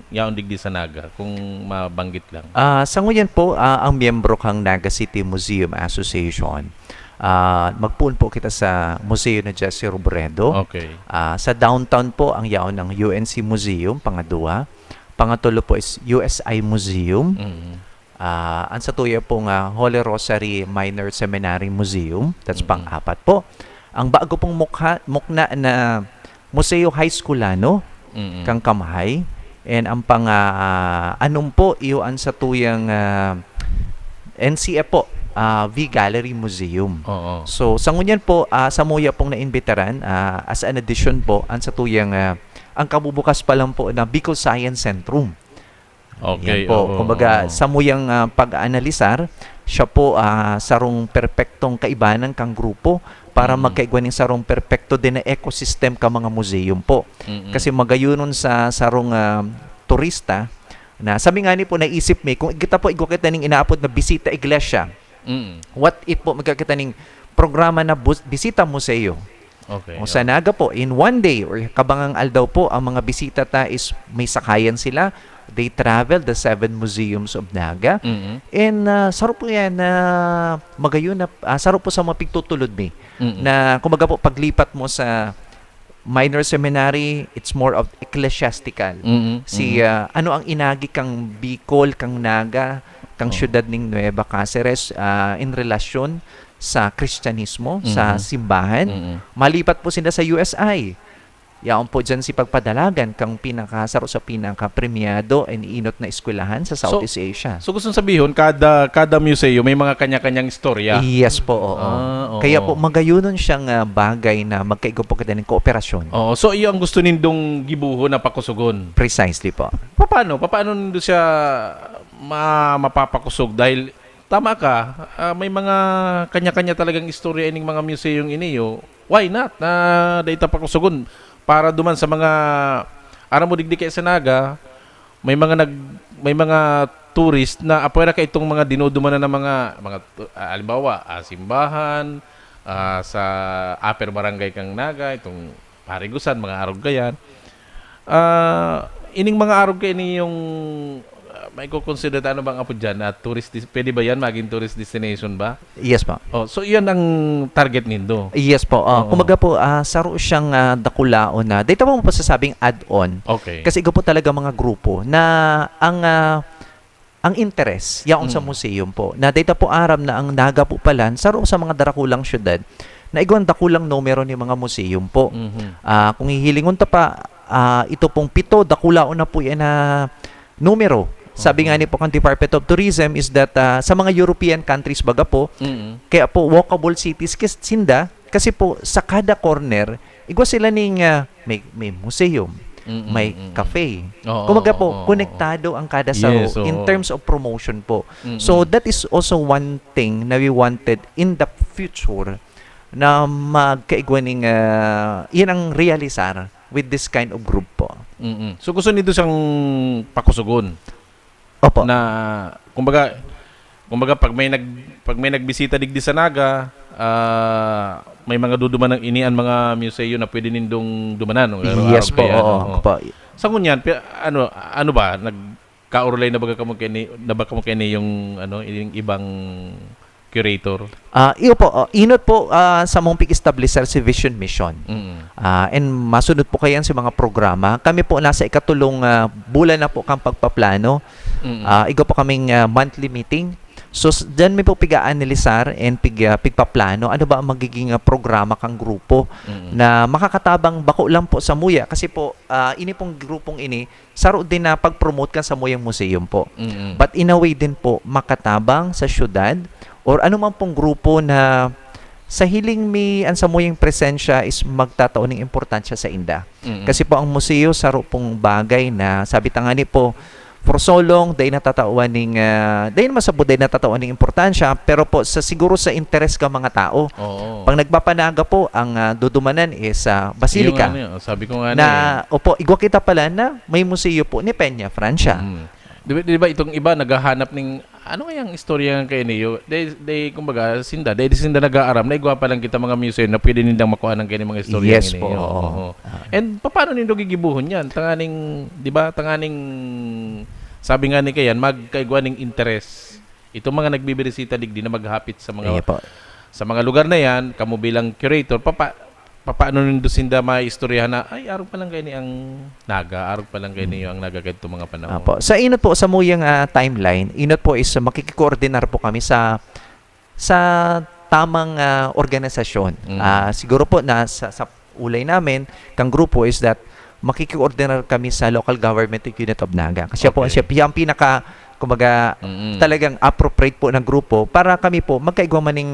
yaon digdi sa Naga kung mabanggit lang? Ah, sa ngayon po, ah, ang miyembro kang Naga City Museum Association, ah, magpuon po kita sa Museo ni Jesse Robredo. Okay. Ah, sa downtown po, ang yaon ng U N C Museum, pangadwa. Pangatulo po is U S I Museum. Mm. Ah, ang sa tuya po nga Holy Rosary Minor Seminary Museum, that's Mm. pang-apat po. Ang bago pong mukha, mukna na Museo High Schoolano, Mm. kang Kamhay. And ang pang, ah, anom po, iyo ang sa tuyang ah, N C F po, ah, V Gallery Museum. Oo. So, sa ngunyan po, ah, sa muya pong naimbitaran, ah, as an addition po, ang sa tuyang ah, ang kabubukas pa lang po na Bicol Science Centrum. Okay, Yan po. oo, Kumbaga, oo. Sa muyang ah, pag-aanalisar, siya po ah, sarong perpektong kaibanan kang grupo para Mm. magkaigwa ning sarong perpekto din na ecosystem ka mga museum po. Mm-mm. Kasi magayunon sa sarong ah, turista na sabi nga ni po naisip mi kung kita po igwa kita ning inaapod na bisita iglesia. Mm. What if po magkakita ning programa na bus- bisita museo? Okay. O sa Naga po, in one day or kabangang aldaw po, ang mga bisita ta is may sakayan sila. They travel the seven museums of Naga. Mm-mm. And ah, saro po yan na magayon na, ah, saro po sa mga pigtutulod mi. Mm-mm. Na kumbaga po, paglipat mo sa minor seminary, it's more of ecclesiastical. Mm-mm. Si ah, ano ang inagi kang Bicol, kang Naga, kang Oh. siyudad ning Nueva Caceres ah, in relasyon sa Kristyanismo, sa Mhm. simbahan. Mm-mm. Malipat po sila sa U S I. Yaon po dyan si pagpadalagan kang pinakasaro sa pinakapremyado and inot na eskwelahan sa Southeast Asia. So gusto sabihon, kada kada museo may mga kanya-kanyang istorya. Yes po, oo. Ah, oo. Kaya po, magayunon siyang ah, bagay na magkaigo po kita ng kooperasyon. Oo, so iyo ang gusto nindong gibuhon na pakusugon. Precisely po. Paano? Paano nindo siya ma mapapakusog? Dahil tama ka, ah, may mga kanya-kanya talagang istorya ining mga museyong ini, oh. Why not na dai ta pakusugon para duman sa mga, aram mo, digdi kaya sa Naga, may mga nag may mga tourist na apwera ka itong mga dinudumanan ng mga mga tu- ah, halimbawa, ah, simbahan, ah, sa upper barangay kang Naga, itong Parigusan, mga arog kayan. Ah, ining mga arog kaini yung ah, may kukonsider ta, ano bang apo dyan? Ah, tourist dis- pwede ba yan maging tourist destination ba? Yes po. Oh, so iyan ang target nindo. Yes po. Ah, Oo. Kumbaga po, ah, saro siyang ah, dakulaon na. Dito po masasabing add-on. Okay. Kasi igo po talaga mga grupo na ang ah, ang interes yaon sa Mm. museum po. Na dito po aram na ang Naga po palan, saro sa mga darakulang syudad, na igwang dakulang numero ni mga museum po. Mhm. Ah, kung hihilingon ta pa, ah, ito pong pito, dakulaon na po yan na numero. Sabi nga ni po kang Department of Tourism is that ah, sa mga European countries baga po, Mm. kaya po walkable cities kis- sinda, kasi po sa kada corner, igwa sila ning ah, may, may museum, Mm, may mm, mm. cafe. Oo, Kumbaga oo, po, oo, oo. Konektado ang kada saro Yes, oo. In terms of promotion po. Mm, So mm. That is also one thing na we wanted in the future na magkaigwa ning ah, yan ang realisar with this kind of group po. Mm-mm. So gusto nindo siyang pakusugon Opo. na kumbaga kumbaga pag may nag pag may nagbisita digdi sa Naga, ah, may mga duduman ng ini ang mga museo na pwede nindong dumanan, no? Yes Araw po, kaya, oo. no? Oo. Po. Sa ngunyan, pi- ano ano ba, nagkaurulay na baga kamo kini na ba kamo kini yung ano, yung ibang curator? Ah, iyo po, ah, inot po ah, sa mong pig-establisar si Vision Mission. Mm. Ah, and masunod po kayan sa mga programa. Kami po nasa ikatulong ah, bulan na po kang pagpaplano. Mm. Ah, igo po kaming ah, monthly meeting. So s- diyan mi po piga-analisar and pig, ah, pigpaplano ano ba ang magiging ah, programa kang grupo Mm. na makakatabang bako lang po sa muya kasi po ah, ini pong grupong ini saro din na pag-promote kan sa muyang museum po. Mm. But in a way din po makatabang sa syudad or ano man pong grupo na sa hiling mi ang samuyang presensya is magtatao ning importansya sa inda. Mm. Kasi po ang museo saro pong bagay na sabi ta nga ni po for so long dai natatawan ning ah, dai naman sa buday natatawan ning importansya pero po sa siguro sa interes ka mga tao. Oo. Pag nagpapanaga po ang ah, dudumanan is ah, basilika. Yung ano, sabi ko nga Na na, opo, igwa kita pala na may museo po ni Peña Francia. Mm. Di ba, di ba itong iba naghahanap ning ano nga yung istorya ng kay Neo? They, they, kumbaga, sinda, they, sinda nag-aaram na igwa pa lang kita mga museum na pwede nindang makuha ng kay mga istorya Yes ni po, Neo. oo. Oo. And paano nindo gigibuhon yan? Tanganing, di ba, tanganing sabi nga ni Kayan, magkaigwa ning interes. Itong mga nagbibirisita digdi na maghapit sa mga Iya po. sa mga lugar na yan, kamo bilang curator, papa, papaano nindo sinda maistoryahan na, ay, arog pa lang kayo ni ang Naga, arog pa lang kayo niyo ang Naga kadto mga panahon. Apo. Sa inot po, sa muyang ah, timeline, inot po is ah, makikikoordinar po kami sa sa tamang ah, organisasyon. Mm. Ah, siguro po na sa, sa ulay namin, kang grupo is that makikikoordinar kami sa local government unit of Naga. Kasi po, Okay. siya, siya ang pinaka, kumbaga, Mm-mm. talagang appropriate po ng grupo para kami po magkaigwa man ning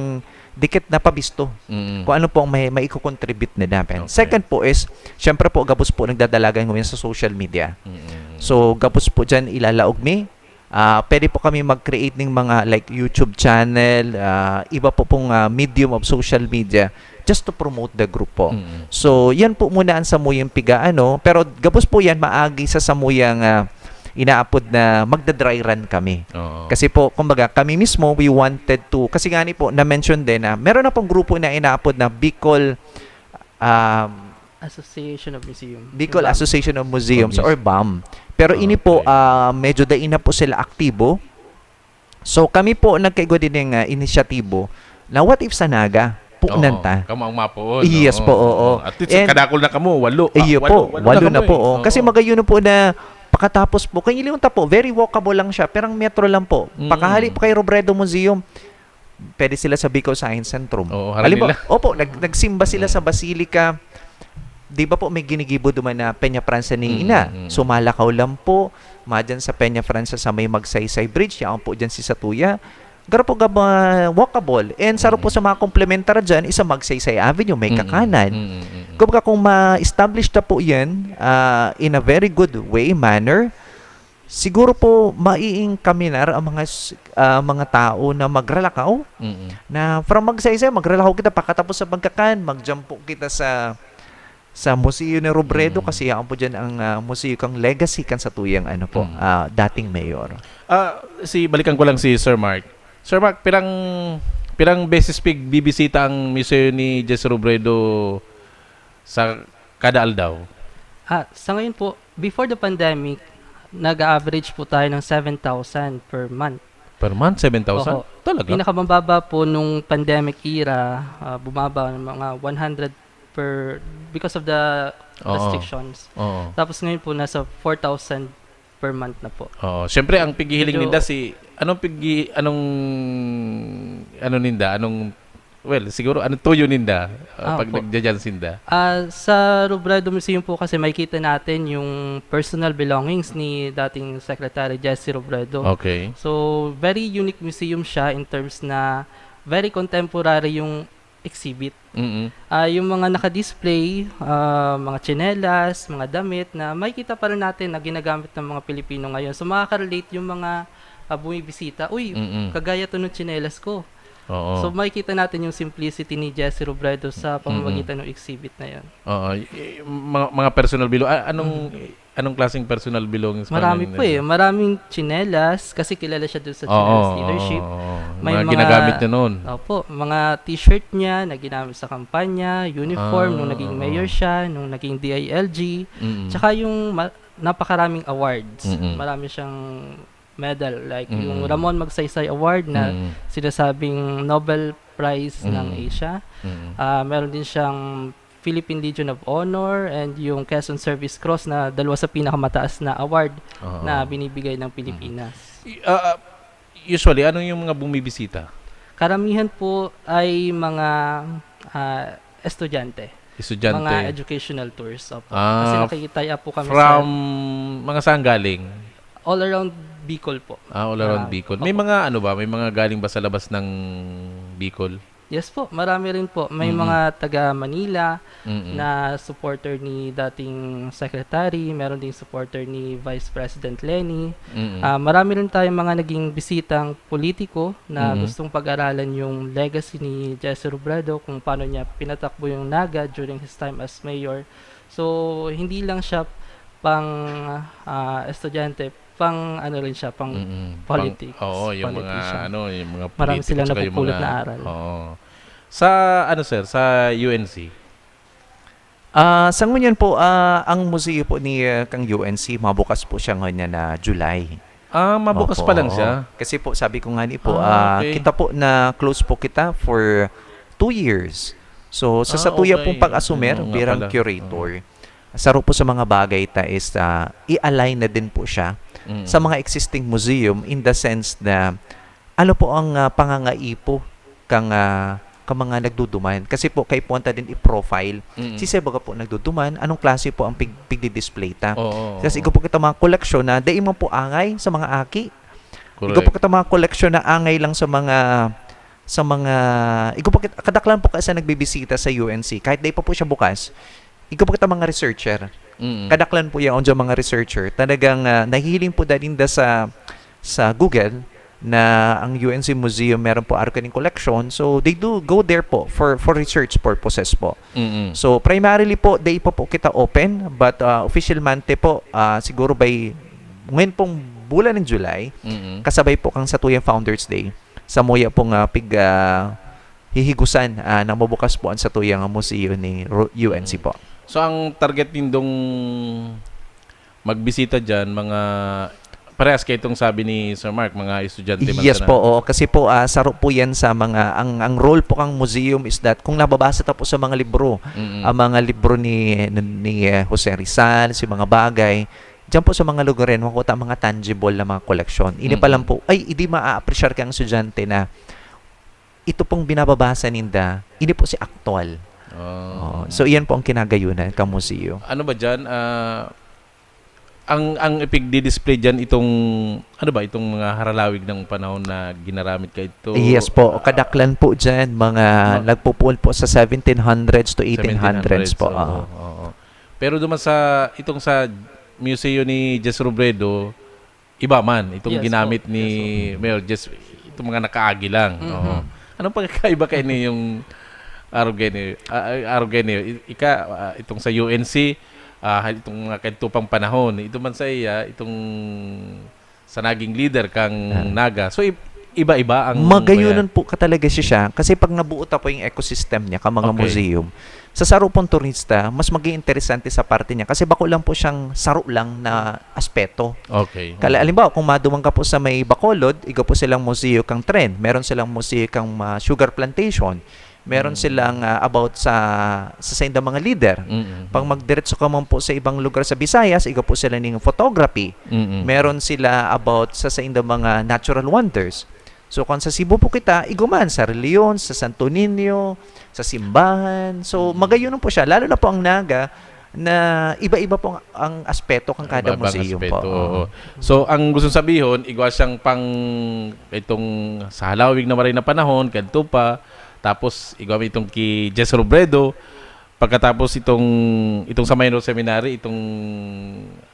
dikit na pabisto. Mm. Kung ano po ang may, maiko-contribute nila. Pen. Okay. Second po is, syempre po, gabos po nagdadalagan ngayon sa social media. Mm. So, gabos po dyan ilalaog mi. Ah, pwede po kami mag-create ng mga, like, YouTube channel, ah, iba po pong, ah, medium of social media just to promote the group po. Mm. So, yan po muna ang samuyang piga-ano. Pero gabos po yan, maagi sa samuyang, ah, inaapod na magda-dry run kami. Oo. Kasi po, kumbaga, kami mismo, we wanted to, kasi nga ni po, na-mention din na meron na pong grupo na inaapod na Bicol, um, Association of Museum. Bicol Or BAM. Association of Museums Of or BAM. Pero ini po, Okay. ah, medyo dai na po sila aktibo. So, kami po nagkaigwa din ng, ah, inisyatibo na what if sa Naga, puunan Oo, ta? kamo ang mapuon, Yes oo, po, oo. oo. At least, And kadakol na kamo, walo. Ah, Iyo walo, po, walo na walo na kamo po, eh. oh. Kasi Oo. magayon na po na pakatapos po. Kaya yung ta po, very walkable lang siya, perang metro lang po. Mm. Pakahali po kay Robredo Museum, pwede sila sa Bicol Science Centrum. Oo, harang Halimbawa, nila. opo, nag-, nagsimba sila Mm. sa Basilica. Di ba po may ginigibo duman na Peña Francia ni Mm, Ina? mm, mm. Sumalakaw lang po, madyan sa Peña Francia sa may Magsaysay Bridge, yaon po dyan si Satuya. Garo po gaba walkable. And saro po Mm. sa mga komplementar dyan, isa Magsaysay Avenue, may Mm, kakanan. mm, mm, mm. Kumbaga kung ma-establish na po yan, ah, in a very good way, manner, siguro po maiingkaminar ang mga s-, ah, mga tao na magralakaw Mm. na from Magsaysay, magralakaw kita pakatapos sa pagkakan, magjampo kita sa, sa Museo ni Robredo Mm. kasi yaon po dyan ang, ah, museo kang legacy kan satuyang ano po, Mm. ah, dating mayor. Ah, si, balikan ko lang si Sir Mark. Sir Mark, pirang, pirang beses pig bibisita ang museo ni Jesse Robredo sa kada aldaw? Ah, sa ngayon po, before the pandemic, nag-a-average po tayo ng seven thousand per month. Per month, seven thousand? Oho. Talaga? Pinakamababa po nung pandemic era, ah, bumaba ng mga one hundred per, because of the Oo. restrictions. Oo. Tapos ngayon po, nasa four thousand per month na po. Oo. Siyempre, ang pighihiling Medyo ninda si, anong pighi-, anong, ano ninda, anong, well, siguro, anong tuyo ninda, ah, Ah, pag opo. nagja-dyan sinda? Ah, sa Robredo Museum po kasi makikita natin yung personal belongings ni dating Secretary Jesse Robredo. Okay. So, very unique museum siya in terms na very contemporary yung exhibit. Mm. Ah, yung mga naka-display, ah, mga tsinelas, mga damit na makikita pa rin natin na ginagamit ng mga Pilipino ngayon. So, makaka-relate yung mga, ah, bumibisita, "Uy, Mm. kagaya to nung tsinelas ko." Oo. So, makikita natin yung simplicity ni Jesse Robredo sa Mm. pamamagitan ng exhibit na yun. Oo, y-, y-, mga, mga personal belo-, a-, anong, Mm. anong klaseng personal belongings pa Marami ang po eh. Maraming tsinelas, kasi kilala siya dun sa Oo, tsinelas oo, leadership. oo. May Mga mga ginagamit niya noon. Opo, mga t-shirt niya na ginamit sa kampanya, uniform nung Ah, naging oo. mayor siya, nung naging D I L G. Mm. Tsaka yung ma-, napakaraming awards. Mm. Marami siyang medal, like yung Mm. Ramon Magsaysay Award na Mm. sinasabing Nobel Prize ng Mm. Asia. Mm. Ah, meron din siyang Philippine Legion of Honor and yung Quezon Service Cross na dalawa sa pinakamataas na award Oo. na binibigay ng Mm. Pilipinas. Y-, ah, ah, usually, ano yung mga bumibisita? Karamihan po ay mga, ah, estudyante. Estudyante. Mga educational tours, opo. Kasi Ah, naki-tie up po kami from sa mga saan galing? All around Bicol po. Ah, all around Ah, Bicol. May opo. mga ano ba? May mga galing ba sa labas ng Bicol? Yes po, marami rin po. May Mm. mga taga Manila Mm. na supporter ni dating secretary, meron ding supporter ni Vice President Leni. Mm. Ah, marami rin tayong mga naging bisitang politiko na Mm. gustong pag-aralan yung legacy ni Jesse Robredo, kung paano niya pinatakbo yung Naga during his time as mayor. So, hindi lang siya pang, ah, estudyante, pang ano rin siya, pang Mm. Pang, politics, oo, yung mga politician. ano, yung mga Marami politiko silang tsaka yung napupulot mga, na aral. oo. Sa ano, sir, sa U N C? Ah, sa ngunyan po, ah, ang museo po ni, ah, kang U N C, mabukas po siya ngunyan na July. Ah, mabukas Opo. pa lang siya? Kasi po, sabi ko nga ni po, Ah, ah, okay. kita po na close po kita for two years. So, sa Ah, satuya okay. pong pag-asumer Oo nga birang pala. curator, Oo. saro po sa mga bagay ta is, ah, i-align na din po siya Mm. sa mga existing museum in the sense na ano po ang, ah, pangangaipo kang, ah, kang mga nagduduman. Kasi po, kaipuhan ta din i-profile. Mm. Sisay baga po nagduduman, anong klase po ang pig-, pigdi-display ta. Oo, oo, Kasi oo. igo po kita mga koleksyon na dai man po angay sa mga aki. Igo Correct. po kita mga koleksyon na angay lang sa mga, sa mga, igwa pa kit-, kadaklan po kasi nagbibisita sa U N C, kahit dai pa po siya bukas, igwa pa kita mga researcher. Mm. Kadaklan po yaon dyan mga researcher. Talagang, ah, nahihiling po dahil sa, sa Google na ang U N C Museum meron po archive collection. So, they do go there po for, for research purposes po. Mm. So, primarily po, dai pa po kita open, but, ah, officialmente po, ah, siguro by ngayon pong bulan ng July, Mm. kasabay po kang satuyang Founders Day, samuya pong, ah, pig-, ah, hihigusan, ah, na mabukas po ang satuyang museo ni Ru-, U N C Mm. po. So, ang target nindong magbisita diyan, mga parehas kay itong sabi ni Sir Mark, mga estudyante man Yes sana. po, oo. Kasi po, ah, saro po yan sa mga, ang, ang role po kang museum is that kung nababasa ta po sa mga libro, Mm. ang mga libro ni, ni, eh, Jose Rizal, si mga bagay, diyan po sa mga lugar yan, makuha ta ang mga tangible na mga koleksyon. Ini pa lang Mm. po, ay, hindi ma-appreciate kang estudyante na ito pong binababasa ninda, ini po si aktual. Oh. Oo. So, iyan po ang kinagayunan ka museo. Ano ba diyan? Ah, ang, ang ipigdi-display diyan itong, ano ba, itong mga haralawig ng panahon na ginaramit ka ito? Yes po. Ah, Kadaklan po diyan, mga ma- nagpupuon po sa seventeen hundreds to eighteen hundreds po. seventeen hundreds, oo, Ah. oo. Pero duman sa, itong sa museo ni Jess Robredo, iba man, itong Yes po. ginamit ni Yes po. Mayor Jess, itong mga nakaagi lang. Mhm. Oo. Anong pagkakaiba kayo ni yung arog kayo ni, ah, ah, arog kayo ni, i-, ika, ah, itong sa U N C, ah, itong mga kadto pang panahon, ito man sa iya, itong sa naging leader kang Ah. Naga. So, i-, iba-iba ang Magayonon po ka talaga siya, siya. Kasi pag nabuo ta po yung ecosystem niya, ka mga Okay. museum, sa saro pong turista, mas maging interesante sa parte niya. Kasi bako lang po siyang saro lang na aspeto. Okay. Kala-, halimbawa, kung maduman ka po sa may Bacolod, igo po silang museo kang tren. Meron silang museo kang, ah, sugar plantation. Meron Mm. silang, ah, about sa, sa saindang mga leader. Mm, mm, Pag mm. magdiretso ka man po sa ibang lugar sa Visayas, igo po sila ning photography. Mm, mm. Meron sila about sa saindang mga natural wonders. So, kung sa Cebu po kita, igo man, sa reliyon, sa Santo Niño, sa simbahan. So, Mm. magayon po siya. Lalo na po ang Naga, na iba-iba po ang, ang aspeto kan kada Iba-ibang museum po. aspeto, Oo. oo. So, ang gusto sabihon, igwa siyang pang, itong sa halawig na maray na panahon, kadto pa, tapos igwa mo itong ki Jess Robredo, pagkatapos itong, itong sa Minor Seminary, itong,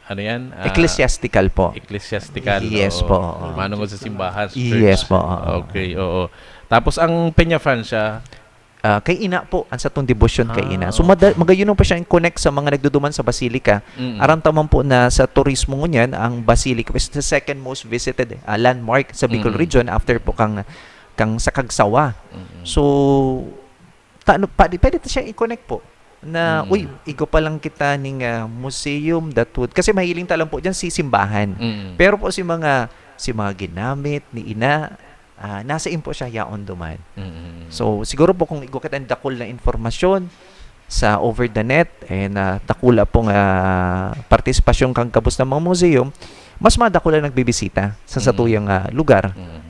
ano yan? Ah, Ecclesiastical po. ecclesiastical, Yes oo. po, oo. Manungod sa simbahan, sa Yes church. po, oo. Okay, oo. Tapos ang Peña Francia, Ah, kay ina po, ang satong debosyon kay ina. Ah, So, mada-, okay. magayon pa siya i-connect sa mga nagduduman sa Basilica. Mm. Aram ta man po na sa turismo ngunyan, ang Basilica is the second most visited, ah, landmark sa Bicol Mm. region after po kang, kang sa Cagsawa. Mm. So, ta-, ano, pwede, pwede ta siya i-connect po na, Mm. "Uy, igo pa lang kita ning, ah, museum that would," kasi mahiling ta lang po dyan si simbahan. Mm. Pero po si mga, si mga ginamit ni ina, ah, nasa impo siya yaon duman. Mm. So, siguro po kung igwa kitang dakul na impormasyon sa over the net, eh, na dakula pong, ah, partisipasyon kang gabos na mga museum, mas madakula nagbibisita sa Mm. satuyang, ah, lugar. Mm.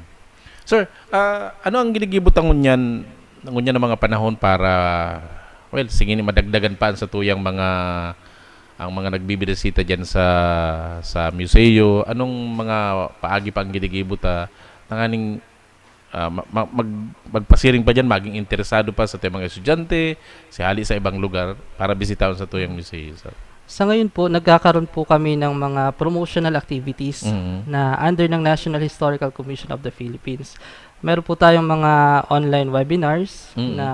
Sir, ah, ano ang ginigibo ta ngunyan, ngunyan na mga panahon para, well, sige ni madagdagan pa ang satuyang mga, ang mga nagbibisita diyan sa, sa museo? Anong mga paagi pa ang ginigibo ta tanganing, ah, ma-, ma-, mag-, magpasiring pa diyan, maging interesado pa sa atong mga estudyante, si hali sa ibang lugar para bisitahon satuyang museo, sir? Sa ngayon po, nagkakaroon po kami ng mga promotional activities Mm. na under ng National Historical Commission of the Philippines. Meron po tayong mga online webinars Mm. na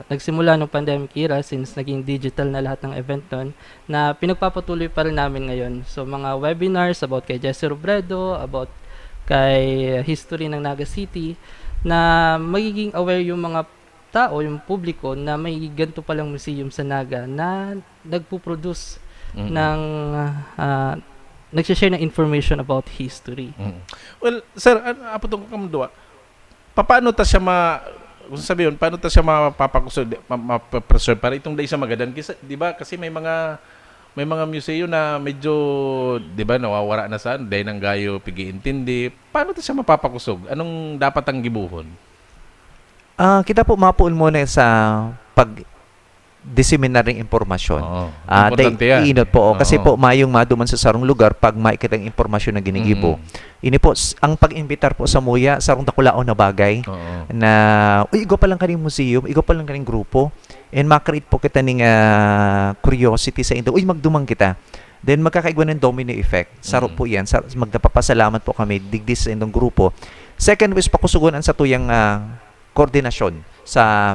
nagsimula nung pandemic era, since naging digital na lahat ng event nun, na pinagpapatuloy pa rin namin ngayon. So, mga webinars about kay Jesse Robredo, about kay history ng Naga City, na magiging aware yung mga tao, yung publiko, na may ganito palang museum sa Naga na nagpo-produce Mm. ng, ah, nagsishare ng information about history. Mm. Well, sir, an-, apo tong kamduwa, papaano ta siya ma-, kung sabihin, paano ta siya mapapakusog, ma-, mapapreserve para itong dai siya magadan? Kasi, di ba, kasi may mga, may mga museo na medyo, di ba, nawawara na saan, dai nang gayo pigiintindi. Paano ta siya mapapakusog? Anong dapat ang gibuhon? Ah, kita po mapuon muna sa pag-, disseminate ning impormasyon. Oo. Ah, Importante day, yan. Inot po, oh, kasi Oo. po mayong maduman sa sarong lugar pag maikit ang impormasyon na ginigibo. Mm. Ini po, s- ang pag-imbitar po sa muya, sarong dakulaon na bagay Oo. na, "Uy, igwa pa lang kaning museum, igwa pa lang kaning grupo." And ma-create po kita ning, ah, curiosity sa indo, "Uy, magduman kita." Then magkakaigwa ng domino effect. Saro Mm. po yan. Sa, magpapasalamat po kami digdi sa indong grupo. Second is pakusugon ang satuyang, ah, koordinasyon sa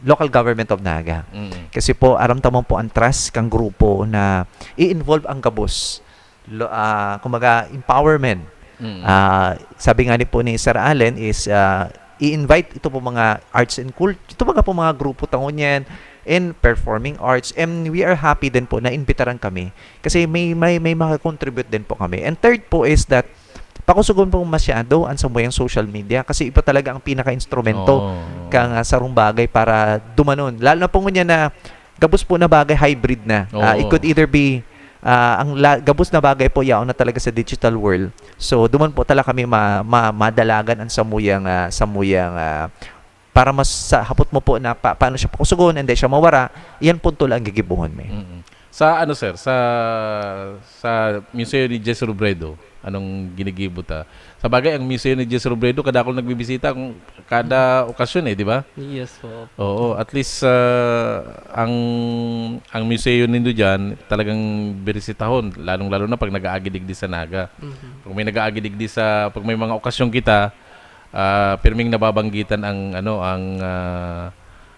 local government of Naga. Mm. Kasi po, aram ta man po ang trust kang grupo na i-involve ang gabos. Lo, ah, kumbaga, empowerment. Mm. Ah, sabi nga ni po ni Sir Allen is, ah, i-invite ito po mga arts and culture, ito mga po mga grupo tangon yan, and performing arts. And we are happy din po na imbitaran kami. Kasi may, may, may makakontribute din po kami. And third po is that, pakusugon po masyado ang samuyang social media kasi iba talaga ang pinaka-instrumento Oo. kang, ah, sarong bagay para dumanon. Lalo na po ngunyan na gabos po na bagay, hybrid na. Ah, it Oo. could either be, ah, ang la- gabos na bagay po yaon na talaga sa digital world. So, duman po talaga kami ma- ma- madalagan ang samuyang, ah, samuyang, ah, para mas sa hapot mo po na pa- paano siya pakusugon and then siya mawara, yan punto lang gigibuhon mi. Mm. Sa ano, sir, sa sa Museo ni Jess Robredo, anong ginigibo ta? Sa bagay, ang Museo ni Jess Robredo, kadakol nagbibisita kung kada okasyon eh, di ba? Yes po. Oo, at least ah, ang ang museo nindo diyan talagang birisitahon, lalong-lalo na pag nag-aagi digdi sa Naga. Mhm. Pag may nag-aagi digdi sa pag may mga okasyon kita, ah, pirming nababanggitan ang ano, ang ah,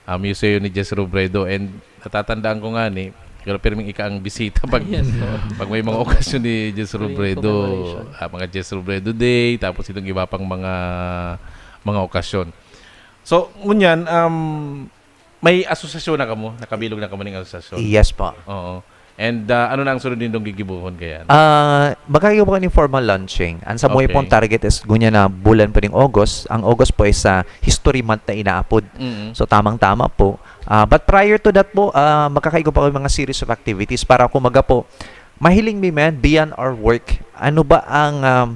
ang museo ni Jess Robredo, and natatandaan ko nga ni pero pirming ika ang bisita pag Yes po. pag may mga okasyon ni Jess May Robredo, commemoration. Ah, mga Jess Robredo Day, tapos itong iba pang mga mga okasyon. So, ngunyan, um, may asosasyon na kamo? Nakabilog na kamo ning asosasyon? Yes po. Oo. And ah, ano na ang sunod nindong gigibuhon kaya? Ah, magkakayo po ni formal launching. Ang sa Okay. pong target is gunya na bulan pa ning August. Ang August po is sa History Month na inaapod. Mm. So, tamang-tama po. Ah, but prior to that po, ah, magkakaigo pa kami mga series of activities para kumaga po, mahiling mi man beyond our work. Ano ba ang, um,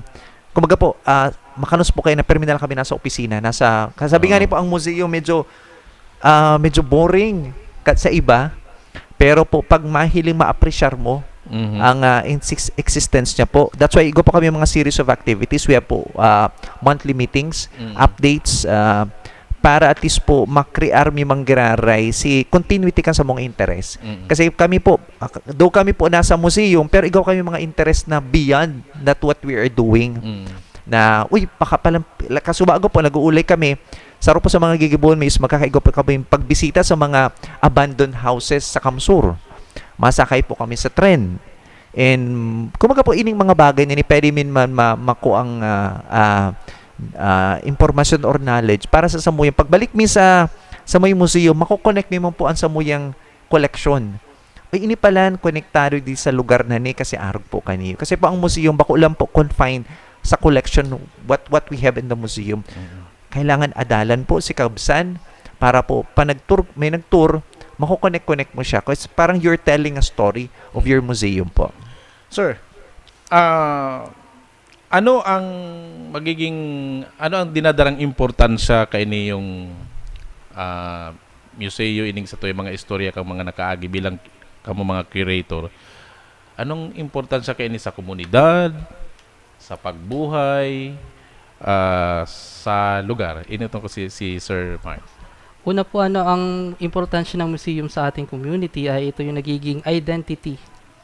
kumaga po, ah, makanos po kayo na perminal kami nasa opisina, nasa, kasabi nga Oo. ni po ang museo, medyo, ah, medyo boring ka- sa iba. Pero po, pag mahiling ma-appreciate mo Mhm. ang ah, exis- existence niya po. That's why, igo po kami mga series of activities. We have po ah, monthly meetings, Mm. updates, ah, para at least po makrear mi manggiraray si continuity kan sa mga interest. Mm. Kasi kami po, ah, do kami po nasa museum, pero igo kami mga interest na beyond that what we are doing. Mm. Na, uy, baka palang, kasubago po, nag-uulay kami. Saro po sa mga gigibuhon mi is magkakaigo po kami pagbisita sa mga abandoned houses sa Kamsur. Masakay po kami sa tren. And, kumaga po, ining mga bagay na ni pwede min man ma- makuha ang ah, ah, ah, impormasyon or knowledge para sa samuyang pagbalik mi sa sa may museum, mako-connect mi man po ang samuyang koleksyon. Ay, ini pala, konektado di sa lugar na ni kasi arog po kaniyo. Kasi po ang museum, bako lang po confined sa collection, what what we have in the museum. Kailangan adalan po si Kabsan para po, pa nag-tour, may nag-tour, mako-connect-connect mo siya. Kasi parang you're telling a story of your museum po. Sir, ah, ano ang magiging, ano ang dinadarang importansya kaini yung ah, museo ining sa mga istorya kang mga nakaagi bilang kamo mga curator? Anong importansya kaini sa komunidad, sa pagbuhay, ah, sa lugar? Ini tong si, si Sir Mark. Una po, ano ang importansya ng museum sa ating community ay ito yung nagiging identity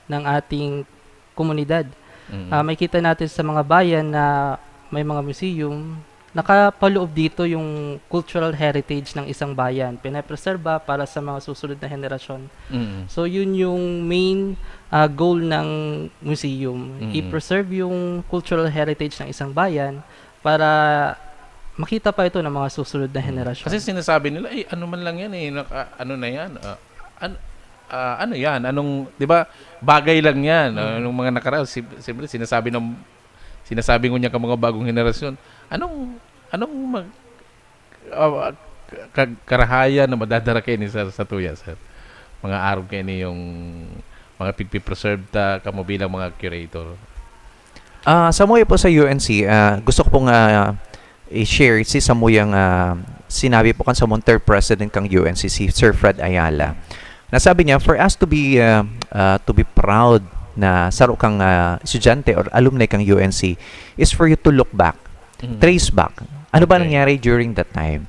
ng ating komunidad. Mm. Ah, makikita natin sa mga bayan na may mga museum, nakapaloob dito yung cultural heritage ng isang bayan. Pinapreserba para sa mga susunod na henerasyon. Mm. So, yun yung main ah, goal ng museum. Mm. I-preserve yung cultural heritage ng isang bayan para makita pa ito ng mga susunod na henerasyon. Kasi sinasabi nila, "Ay, ano man lang yan eh, naka, ano na yan, ah, an- ah, ano yan, anong, di ba, bagay lang yan." Ah, nung mga nakaraan, si, siyempre, sinasabi ng, sinasabi ko niya ka mga bagong henerasyon, anong, anong mag, ah, ka- karahayan na madadara kayo ni sa, sa tuya, sir? Mga arog kayo ni yung mga pigpipreserve ta, kamo bilang mga curator. Ah, sa muya po sa U N C, ah, gusto ko pong ah, i-share si samuyang ah, sinabi po kan sa Monter President kang U N C, si Sir Fred Ayala. Nasabi niya, for us to be, ah, ah, to be proud na saro kang, ah, estudyante or alumni kang U N C is for you to look back, Mhm. trace back. Ano ba Okay. nangyari during that time?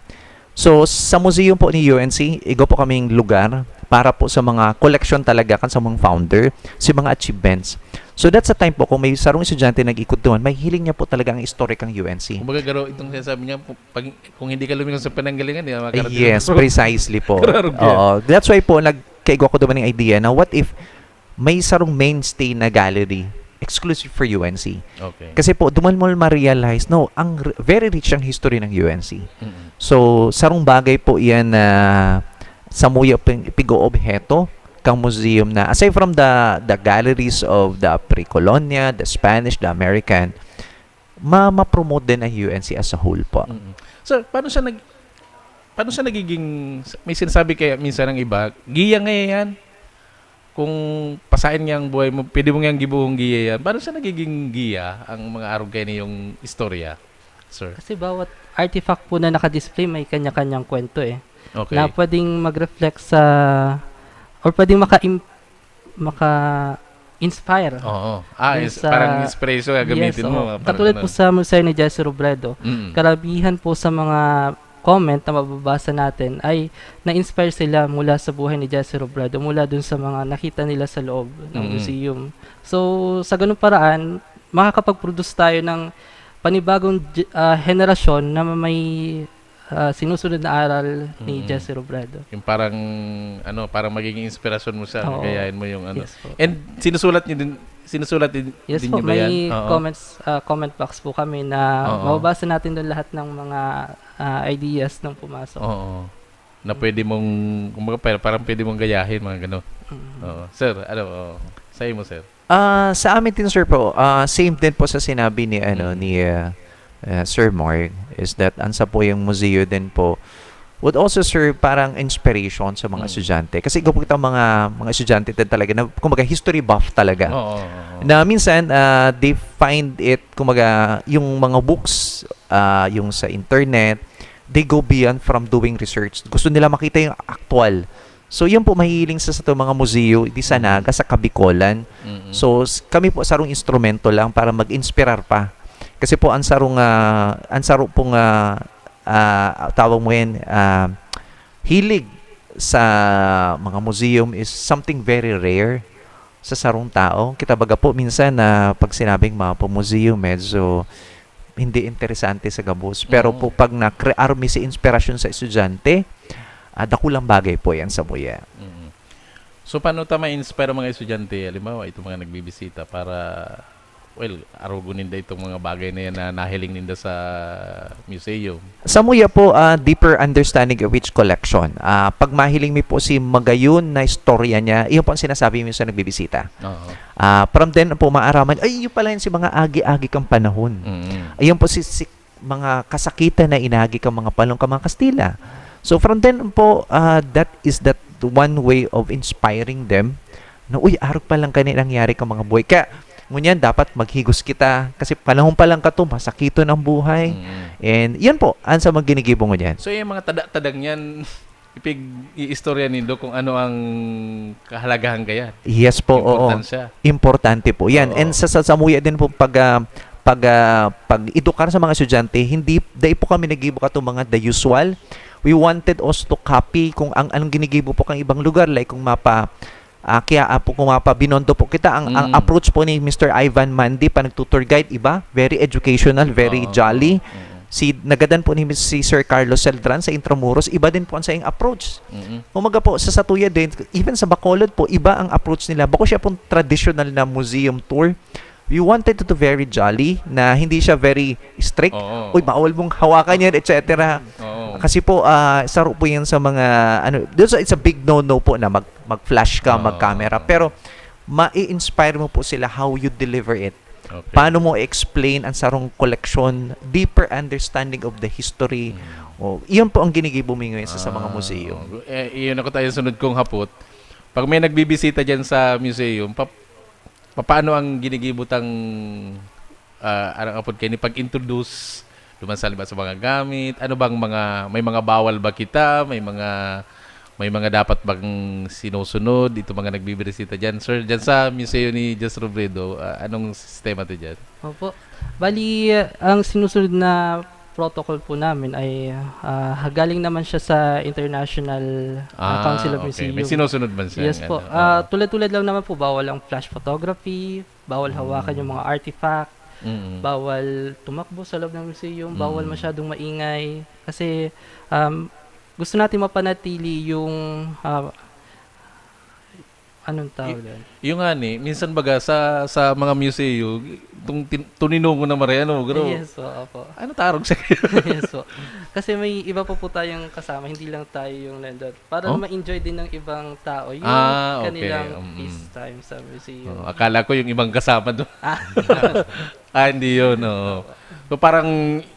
So, sa museum po ni U N C, igwa po kaming lugar para po sa mga koleksyon talaga kan sa mga founder, sa mga achievements. So, that's a time po kung may sarong estudyante nag-ikot duman, mahihiling niya po talaga ang istorya kang U N C. Kumbaga, garo, itong sinasabi niya, kung, pag, kung hindi ka lumingon sa pinanggalingan, di ka Ah, makarating yes, sa precisely po. Kararugyan. Oo. That's why po, nagkaigwa ko duman ng idea na what if may sarong mainstay na gallery exclusive for U N C. Okay. Kasi po, duman mo ma-realize, no, ang r- very rich ang history ng U N C. Mm-mm. So, sarong bagay po iyan na samuya pig-oobheto kang museum na, aside from the the galleries of the pre-colonia, the Spanish, the American, ma ma-promote din ang U N C as a whole po. Mm-mm. Sir, paano siya nag paano siya nagiging, may sinasabi kaya minsan ng iba, giya ngaya yan? Kung pasain niya ang buhay mo, pwede mo niyang gibuhong giya yan. Paano siya nagiging giya ang mga arog kayo niyong istorya, sir? Kasi bawat artifact po na naka-display may kanya-kanyang kwento eh. Okay. Na pwedeng mag-reflect sa or pwedeng maka maka-inspire. Oo. Ah, Dun is, sa parang inspiration gagamitin Yes, mo. oo. Ah, parang Katulad ano. Po sa Museo ni Jesse Robredo, Mm. karamihan po sa mga comment na mababasa natin ay na-inspire sila mula sa buhay ni Jesse Robredo, mula dun sa mga nakita nila sa loob ng Mm. museum. So, sa ganung paraan, makakapag-produce tayo ng panibagong ge- ah, henerasyon na may ah, sinusunod na aral ni Mm. Jesse Robredo. Yung parang, ano, parang magiging inspirasyon mo siya, Oo. gayahin mo yung ano. Yes po. And sinusulat niyo din, sinusulat din, Yes din po, niyo ba yan? may Oo. comments ah, comment box po kami na Oo. mababasa natin doon lahat ng mga ah, ideas ng pumasok. Oo. Na pwede mong, kumbaga, parang, parang pwede mong gayahin, mga gano'n. Mm. Oo. Sir, ano, oo. Sa imo, sir. Ah, sa amin din, sir, po, ah, same din po sa sinabi ni, ano, Mm. ni, ah, ah, Sir Mark, is that ang sa po yung museo din po would also serve parang inspiration sa mga Mm. estudyante. Kasi igwa po kitang mga, mga estudyante din talaga na, kumbaga, history buff talaga. Oo, oo, oo. Na minsan, ah, they find it, kumbaga, yung mga books, ah, yung sa internet, they go beyond from doing research. Gusto nila makita yung actual. So, yun po, mahihiling sa, sa itong mga museo, di sa Mm. Naga, sa Kabikolan. Mm-mm. So, s- kami po, sarong instrumento lang para mag-inspirar pa. Kasi po, ang sarong, ah, ang saro pong, ah, ah, tawag mo yan, ah, hilig sa mga museum is something very rare sa sarong tao. Kita baga po, minsan, na pag sinabing mga pa-museum, medyo hindi interesante sa gabos. Pero Oo. po, pag na-create mi sa inspirasyon sa estudyante, ah, dakulang bagay po yan sa muya. Mm. So, paano ta ma-inspire ang mga estudyante? Halimbawa, itong mga nagbibisita para, well, arogon ninda itong mga bagay na yan na nahiling ninda sa museum. Sa muya po, ah, deeper understanding of each collection. Ah, pag mahiling mi po si magayon na istorya niya, iyon po ang sinasabi mi sa nagbibisita. Oo. Ah, from then po, maaraman, "Ay, yun pala yun si mga agi-agi kang panahon." Mm. Ayun po si, si mga kasakitan na inagi kang mga palong ka mga Kastila. So, from then po, ah, that is that one way of inspiring them na, "Uy, arog pa lang kani nangyari ka mga buhay." Kaya, ngunyan, dapat maghigos kita kasi panahon pa lang ka to, masakiton ang buhay. Mm. And yan po, ang sa mga ginigibo ngunyan. So, yung mga tada-tadang yan, ipig-iistorya nindo kung ano ang kahalagahan kaya. Yes po, oo. Importansya. Importante po yan. Oo. And sa, sa samuya din po pag, ah, pag, ah, pag-edukar sa mga estudyante, hindi, dai po kami nagibo kato mga the usual. We wanted also to copy kung ang, anong ginigibo po kang ibang lugar. Like kung mapa, ah, kaya ah, po kung mapa Binondo po kita, ang, ang Mm. approach po ni Mister Ivan Mandi pa nagtutour guide, iba, very educational, very Oo, jolly. oo, oo. Si nagadan po ni si Sir Carlos Celdran sa Intramuros, iba din po ang sayang approach. Mm-mm. Umaga po, sa Satuya din, even sa Bacolod po, iba ang approach nila. Bako siya pong traditional na museum tour. We wanted it to very jolly, na hindi siya very strict. Oo. "Uy, bawal mong hawakan yan," et cetera. Oo. Kasi po, ah, saro po yan sa mga, ano, those, it's a big no-no po na mag, mag-flash ka, Oo. mag-camera. Pero, ma-inspire mo po sila how you deliver it. Okay. Paano mo explain ang sarong koleksyon, deeper understanding of the history. Mm. Oh, iyon po ang ginigibo mi ngayon sa, sa mga Ah, museum. Eh, iyon ako tayo sunod kong hapot. Pag may nagbibisita dyan sa museum, pa, paano ang ginigibot ang, ah, arang apod kayo ni pag-introduce duman sa, halimbawa, sa mga gamit? Ano bang mga, may mga bawal ba kita? May mga May mga dapat bang sinusunod itong mga nagbibirisita diyan? Sir, diyan sa museo ni Jess Robredo, ah, anong sistema to diyan? Opo. Bali, ang sinusunod na protocol po namin ay ah, galing naman siya sa International ah, Ah, Council of okay. May Museum. Sinusunod man siya. Yes po. Ah, tulad-tulad lang naman po, bawal ang flash photography, bawal hawakan yung mga artifact, Mm. bawal tumakbo sa loob ng museum, bawal Mm. masyadong maingay. Kasi um, gusto natin mapanatili yung ah, anong tawag doon? Yung nga ni, minsan baga sa sa mga museo, itong tin- tuninungo na mare, ano, garo. Yes po, opo. Ano tarog sa kayo? Yes po. Kasi may iba pa po tayong kasama, hindi lang tayo yung nandun. Para Oh? ma-enjoy din ng ibang tao yung Ah, okay. kanilang Mm. peace time sa museum. Oh, akala ko yung ibang kasama doon. Ah. Ah, hindi yun, oo. So, parang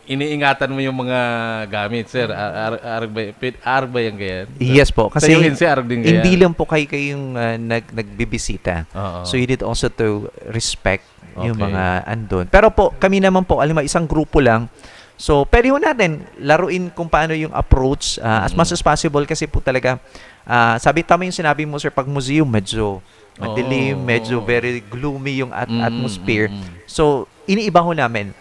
iniingatan mo yung mga gamit, sir. Ar- ar- arog ba, pit- arog ba yan ganyan? Yes po, Sa kasi U N C, arog din ganyan? hindi lang po kayo kayong ah, nag nagbibisita. Oo. So you need also to respect yung Okay. mga andon. Pero po, kami naman po, alam mo, isang grupo lang. So, pwede ho natin laruin kung paano yung approach ah, as Mm. much as possible kasi po talaga, ah, sabi, tama yung sinabi mo, sir, pag museum, medyo madilim, Oo, medyo oo. very gloomy yung at- Mm, atmosphere. mm, mm. So, iniiba ho namin.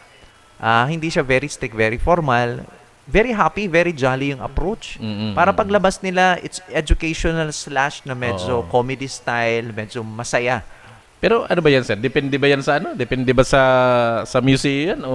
Ah, hindi siya very strict, very formal. Very happy, very jolly yung approach. Mm, mm, Para mm. paglabas nila, it's educational slash na medyo Oo. comedy style, medyo masaya. Pero ano ba yan, sir? Depende ba yan sa ano? Depende ba sa sa museo yan? O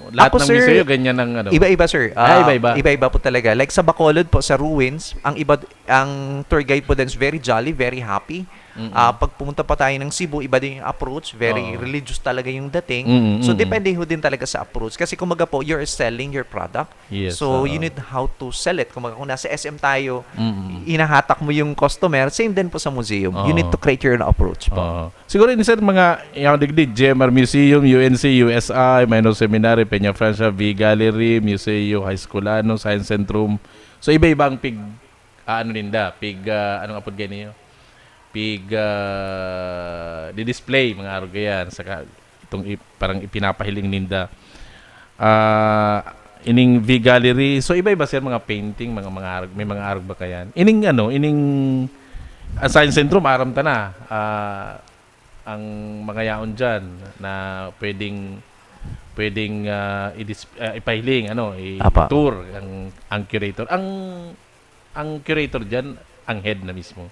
lahat Ako, ng sir, museo ganyan ang ano? Iba-iba, sir. Ah, Ah, iba-iba. Iba-iba po talaga. Like sa Bacolod po, sa ruins, ang iba, ang tour guide po din is very jolly, very happy. Mm-mm. Ah, pag pumunta pa tayo ng Cebu, iba din yung approach. Very Oo. religious talaga yung dating. Mm-mm, So, mm-mm. depende ho din talaga sa approach. Kasi kumbaga po, you're selling your product. Yes, So, oo. You need how to sell it. Kumbaga, kung nasa S M tayo, Mm-mm. hinahatak mo yung customer, same din po sa museum. You need Oo. to create your own approach po. Oo. Siguro ini, sir, mga yang digdi, G M R Museum, U N C, U S I, Minor Seminary, Peña Francia, V Gallery, Museo, High School, ano, Science Centrum. So, iba-iba ang pig, ah, ano ninda, pig, ah, anong apod kayo niyo? Pig, ah, di-display, mga arog yan. Saka, itong ip- parang ipinapahiling ninda. Ah, ining V Gallery. So, iba-iba, sir, mga painting, mga, mga arog, may mga arog ba kayan? Ining, ano, ining ah, Science Centrum, aram ta na. Ah, ang mga yaon dyan na pwedeng pwedeng ah, idis- ah, ipahiling, ano, Apa. i-tour ang ang curator. Ang ang curator diyan, ang head na mismo.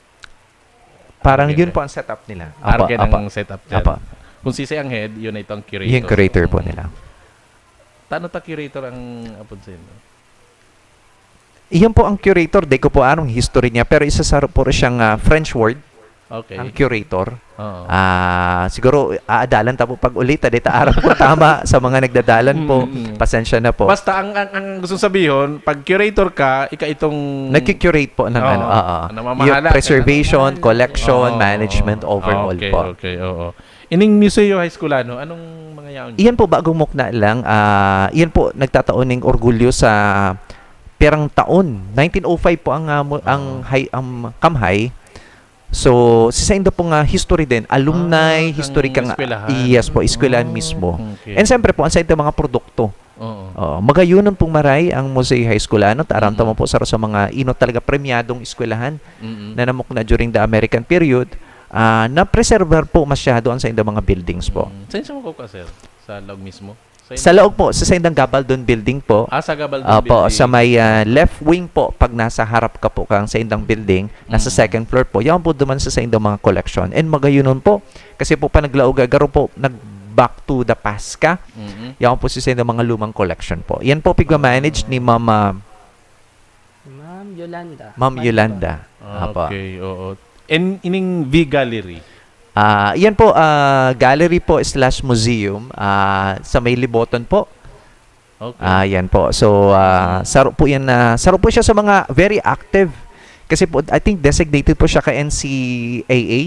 Parang Okay, yun okay. Po ang setup nila. Arog Apa, yan ang apa. Setup dyan. Apa. Kung sisay ang head, yun ito ang curator. Yung curator po Mm. Nila. Tano ta curator ang apod sa inyo? Iyan po ang curator, di ko po aram ang history niya, pero isa sa po siyang ah, French word, Okay. Ang curator. Oo. Ah, siguro aadalan ta po pag-uli ta, di ta aram kung tama sa mga nagdadalan po. Mm, mm. Pasensya na po. Basta ang, ang, ang gusto sabihon, pag curator ka, ika itong Nagki-curate po ng Oo. ano, oo. Namamahala Yung ka. preservation, collection, Oo. management overall Okay, po. Okay, oo. Ining Museo High School, ano? Anong mga yaon? Iyan po, bagong mukna lang. Ah, iyan po, nagtataon ng orgulyo sa pirang taon. Nineteen oh five po ang, ah, mu- ang, Oo. high, ang Kamhay. So, sa indo pong ah, history din, alumni, Ah, history ng kang eskwelahan. Yes po, eskwelahan Oh, mismo. Okay. And siyempre po, ang sa indo mga produkto. Oo. Oh, magayunon pong maray ang Museo High School, ano, taram Mm. tamo po sa, sa mga ino talaga premyadong eskwelahan Mm-mm. na namukna during the American period, ah, na-preserve po masyado ang sa indo mga buildings po. Mm. Saan siya makukuha, sir? Sa laog mismo? Sa laog po, sa saindang Gabaldon Building po. Ah, sa Gabaldon Opo, Building. Sa may ah, left wing po, pag nasa harap ka po kang saindang building, nasa Mm. second floor po. Yan po duman sa saindang mga collection. And magayunon po, kasi po panaglaog, garo po, nag back to the past ka. Mm-mm. Yan po sa saindang mga lumang collection po. Yan po, pigmamanage ni Mama Ma'am Yolanda. Ma'am Ma'am Yolanda. Apo. Okay, oo. And ining V Gallery? Ah, yan po, ah, gallery po slash museum ah, sa may Liboton po. Okay. Ah, yan po. So, ah, saro po yan na, saro po siya sa mga very active. Kasi po, I think designated po siya ka N C A A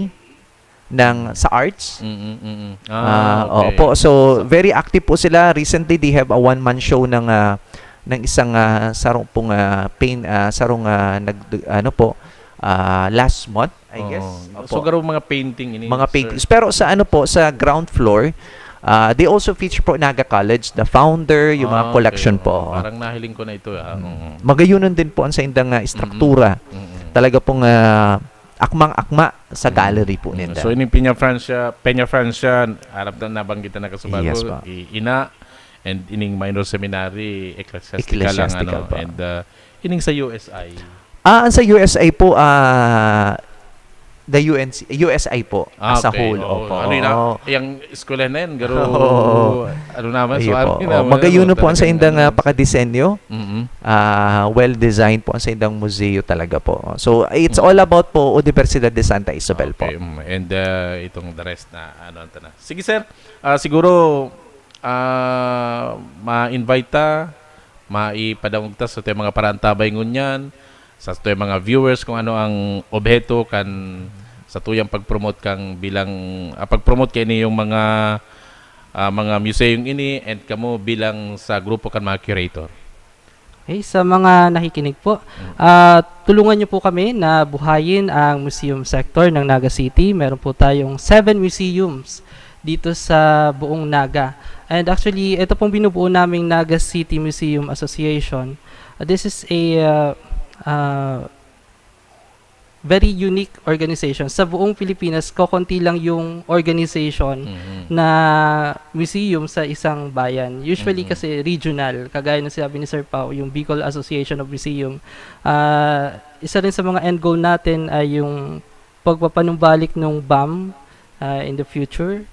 ng sa arts. Mm-mm, mm-mm. Ah, oo Okay. po. So, very active po sila. Recently, they have a one-man show ng ah, ng isang ah, sarong pong ah, paint, ah, sarong ah, nag, ano po, ah, last month, I Oo. guess. So, Opo. garo mga painting ini, Mga sir? paintings. Pero sa ano po, sa ground floor, ah, they also feature po Naga College, the founder, yung mga Ah, collection okay. po. Oo, parang nahiling ko na ito, ah. Mm. Oo. Magayunon din po ang sa indang ah, struktura. Mm-mm. talaga pong, ah, akmang-akma sa gallery po Mm. ninda. So, ining Peña Francia, Peña Francia, harap na nabanggit na nagkasubago, Yes, po. i-, ina, and ining minor seminary, ecclesiastical, Ecclesiastical ang ano, po. And uh, ining sa U S I. Ah, ang sa U S I po, ah, the U N C, U S I po, Ah, as a okay. whole. Oo. Opo. Ano yun? Yung eskwelahan na yan, garo, Oo. ano naman, Ayun suabe po. naman, Oh, magayon ano, po ang sa talagang indang ah, ano. pakadesenyo. Mm-mm. Ah, well-designed po ang sa indang museo talaga po. So, it's Mm. all about po Universidad de Santa Isabel po. Okay, mm, and uh, itong the rest na ano, ito na. Sige, sir. Ah, siguro ah, ma-invite ta, maipadangog ta sa tuyang mga paraantabay ngunyan, sa tuyang mga viewers kung ano ang obheto kan sa tuyang pag-promote kang bilang ah, pag-promote kay niyong mga ah, mga museyong ini and kamo bilang sa grupo kan mga curator. Okay, sa mga nakikinig po, ah, tulungan niyo po kami na buhayin ang museum sector ng Naga City. Meron po tayong seven museums dito sa buong Naga. And actually, ito pong binubuo naming Naga City Museum Association. Uh, this is a uh, uh, very unique organization. Sa buong Pilipinas, kokonti lang yung organization Mhm. na museum sa isang bayan. Usually Mhm. kasi regional, kagaya ng sinabi ni Sir Pau, yung Bicol Association of Museum. Ah, isa rin sa mga end goal natin ay yung pagpapanumbalik ng BAM ah, in the future.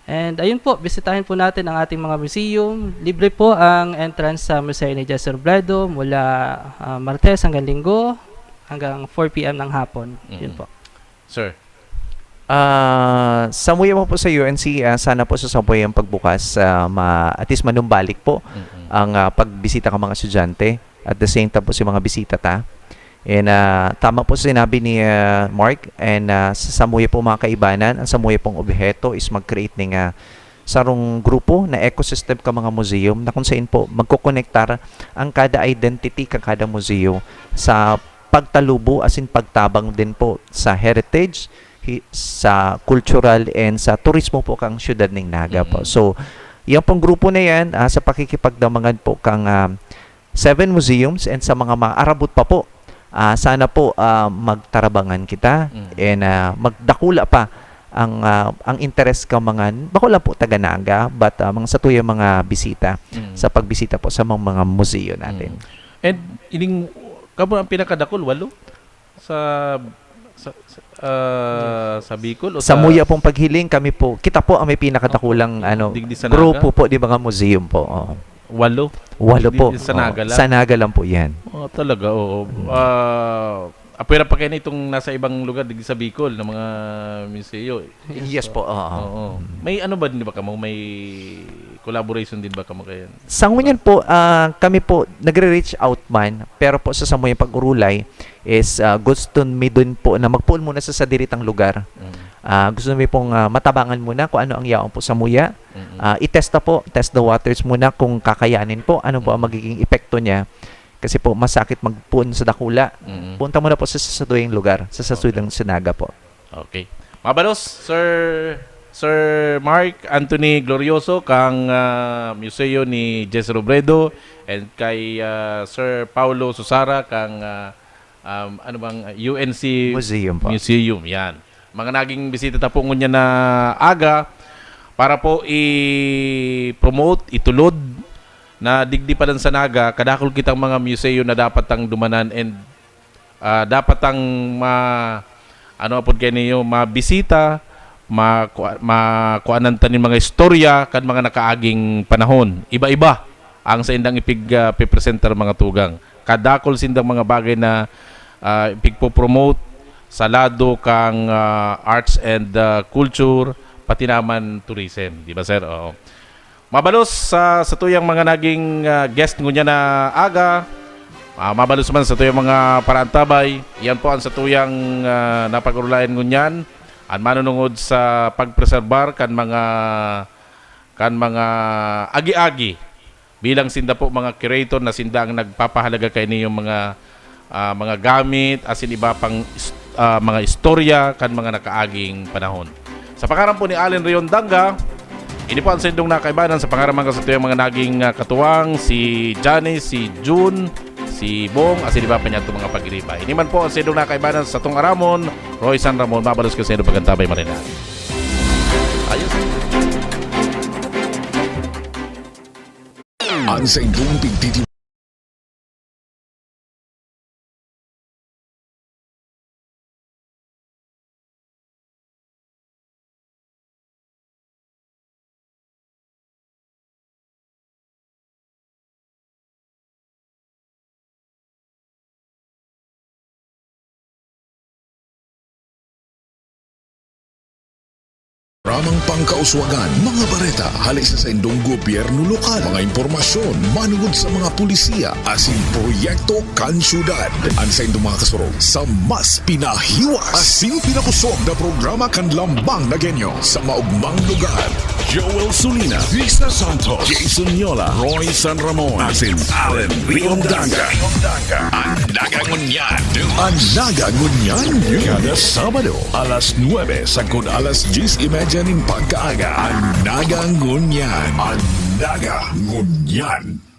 And ayun po, bisitahin po natin ang ating mga museum. Libre po ang entrance sa Museo ni Jesse Robredo mula ah, Martes hanggang Linggo, hanggang four p.m. ng hapon. Yun Mm. po. Sir. Ah, samuya mo po sa U N C, ah, sana po sa samuya ang pagbukas, ah, ma, at least manumbalik po Mm-mm. ang ah, pagbisita ng mga estudyante. At the same time po sa mga bisita ta. And ah, tama po sinabi ni ah, Mark, and ah, sa samuya po mga kaibanan, ang samuya pong obheto is mag-create ng ah, sarong grupo na ecosystem ka mga museum na kung saan po magkokonektar ang kada identity ka kada museo sa pagtalubo as in pagtabang din po sa heritage, hi- sa cultural and sa turismo po kang siyudad ng Naga po. Mm. So, yan pong grupo na yan, ah, sa pakikipagdamangan po kang ah, seven museums and sa mga maarabot pa po, ah, sana po ah, magtarabangan kita Mm. and ah, magdakula pa ang ah, ang interes ka mga, bako lang po taga Naga, but ah, mga sa tuyang mga bisita, Mm. sa pagbisita po sa mga, mga museo natin. Mm. And ining, kamo ang pinakadakul, walo? Sa sa sa, ah, sa Bicol o Sa sa muya pong paghiling, kami po, kita po ang may pinakadakulang ano, Digdi sa grupo Naga? po, di mga museum po. Oo. Walo? Walo Di- po. sa Oo. Naga lang? Sa Naga lang po yan. Oh, talaga, oo. Ah, apwera pa kayo na itong nasa ibang lugar, digdi sa Bicol, ng mga museo. Yes po, oo. Oo. May ano ba din ba kamo? May collaboration din ba kamo kayo? Sa ngunyan po, ah, kami po nagre-reach out man, pero po sa samuyang pag-urulay is ah, gusto mi dun po na magpoon muna sa sadiritang lugar. Mm. Ah, gusto mi pong ah, matabangan muna kung ano ang yaon po samuya. Mm-mm. Ah, itesta po, test the waters muna kung kakayanin po, ano po ang magiging epekto niya. Kasi po, masakit magpoon sa dakula. Mm. Punta muna po sa sasuduyang lugar, sa sasudang Sinaga po. Okay. Mabalos, Sir Sir Mark Anthony Glorioso kang ah, Museo ni Jess Robredo and kay ah, Sir Paulo Susara kang ah, um, ano bang ah, U N C Museum po. Museum, yan. Mga naging bisita ta po ngunyan na aga para po i-promote, itulod na digdi pa lang sa Naga, kadakol kitang mga museo na dapat tang dumanan and ah, dapat tang ma ano apod kay niyo mabisita, ma makuanan ta nin mga istorya kan mga nakaaging panahon. Iba-iba ang sa indang ipig ah, pipresentar mga tugang. Kadakol sindang mga bagay na ah, ipigpo-promote sa lado kang ah, arts and ah, culture pati naman tourism, di ba sir? Oo. Mabalos sa satuyang mga naging ah, guest ngunyan na aga. Ah, mabalos man satuyang mga paraantabay. Yan po ang satuyang ah, napag-urulayan ngunyan. Ang manunungod sa pagpreserbar kan mga kan mga agi-agi bilang sinda po mga curator na sinda ang nagpapahalaga kainiyong mga ah, mga gamit, asin iba pang is- ah, mga istorya kan mga nakaaging panahon. Sa pangaran po ni Allen Riondanga, ini po ang sendong na kaibanan sa pangaran mga satuyang mga naging ah, katuwang, si Janice, si June, si si Bong, asin iba pa niya itong mga pag-iriba. Ini man po ang saindong nakaibanan sa tong aramon, Roy San Ramon, mabalos ko sa inyo pagkantabay marinal. Ayos. Ang saindong pigtiti- Ramang pangkauswagan, mga bareta, hali sa saindong gobyerno lokal, mga impormasyon, manungod sa mga pulisiya, asin proyekto kan syudad. Ang saindong mga kasurog sa mas pinahiwas asin pinakosog na programa kan Lambang na Genyo sa maugmang lugar. Joel Sulina, Risa Santos, Jason Yola, Roy San Ramon, asin Allen Riondanga. Ang Naga Ngunyan. Ang Naga Ngunyan. Kada Sabado, alas nuebe sagkod alas dyes y media nin pagkaaga. Ang Naga Ngunyan. Ang Naga Ngunyan.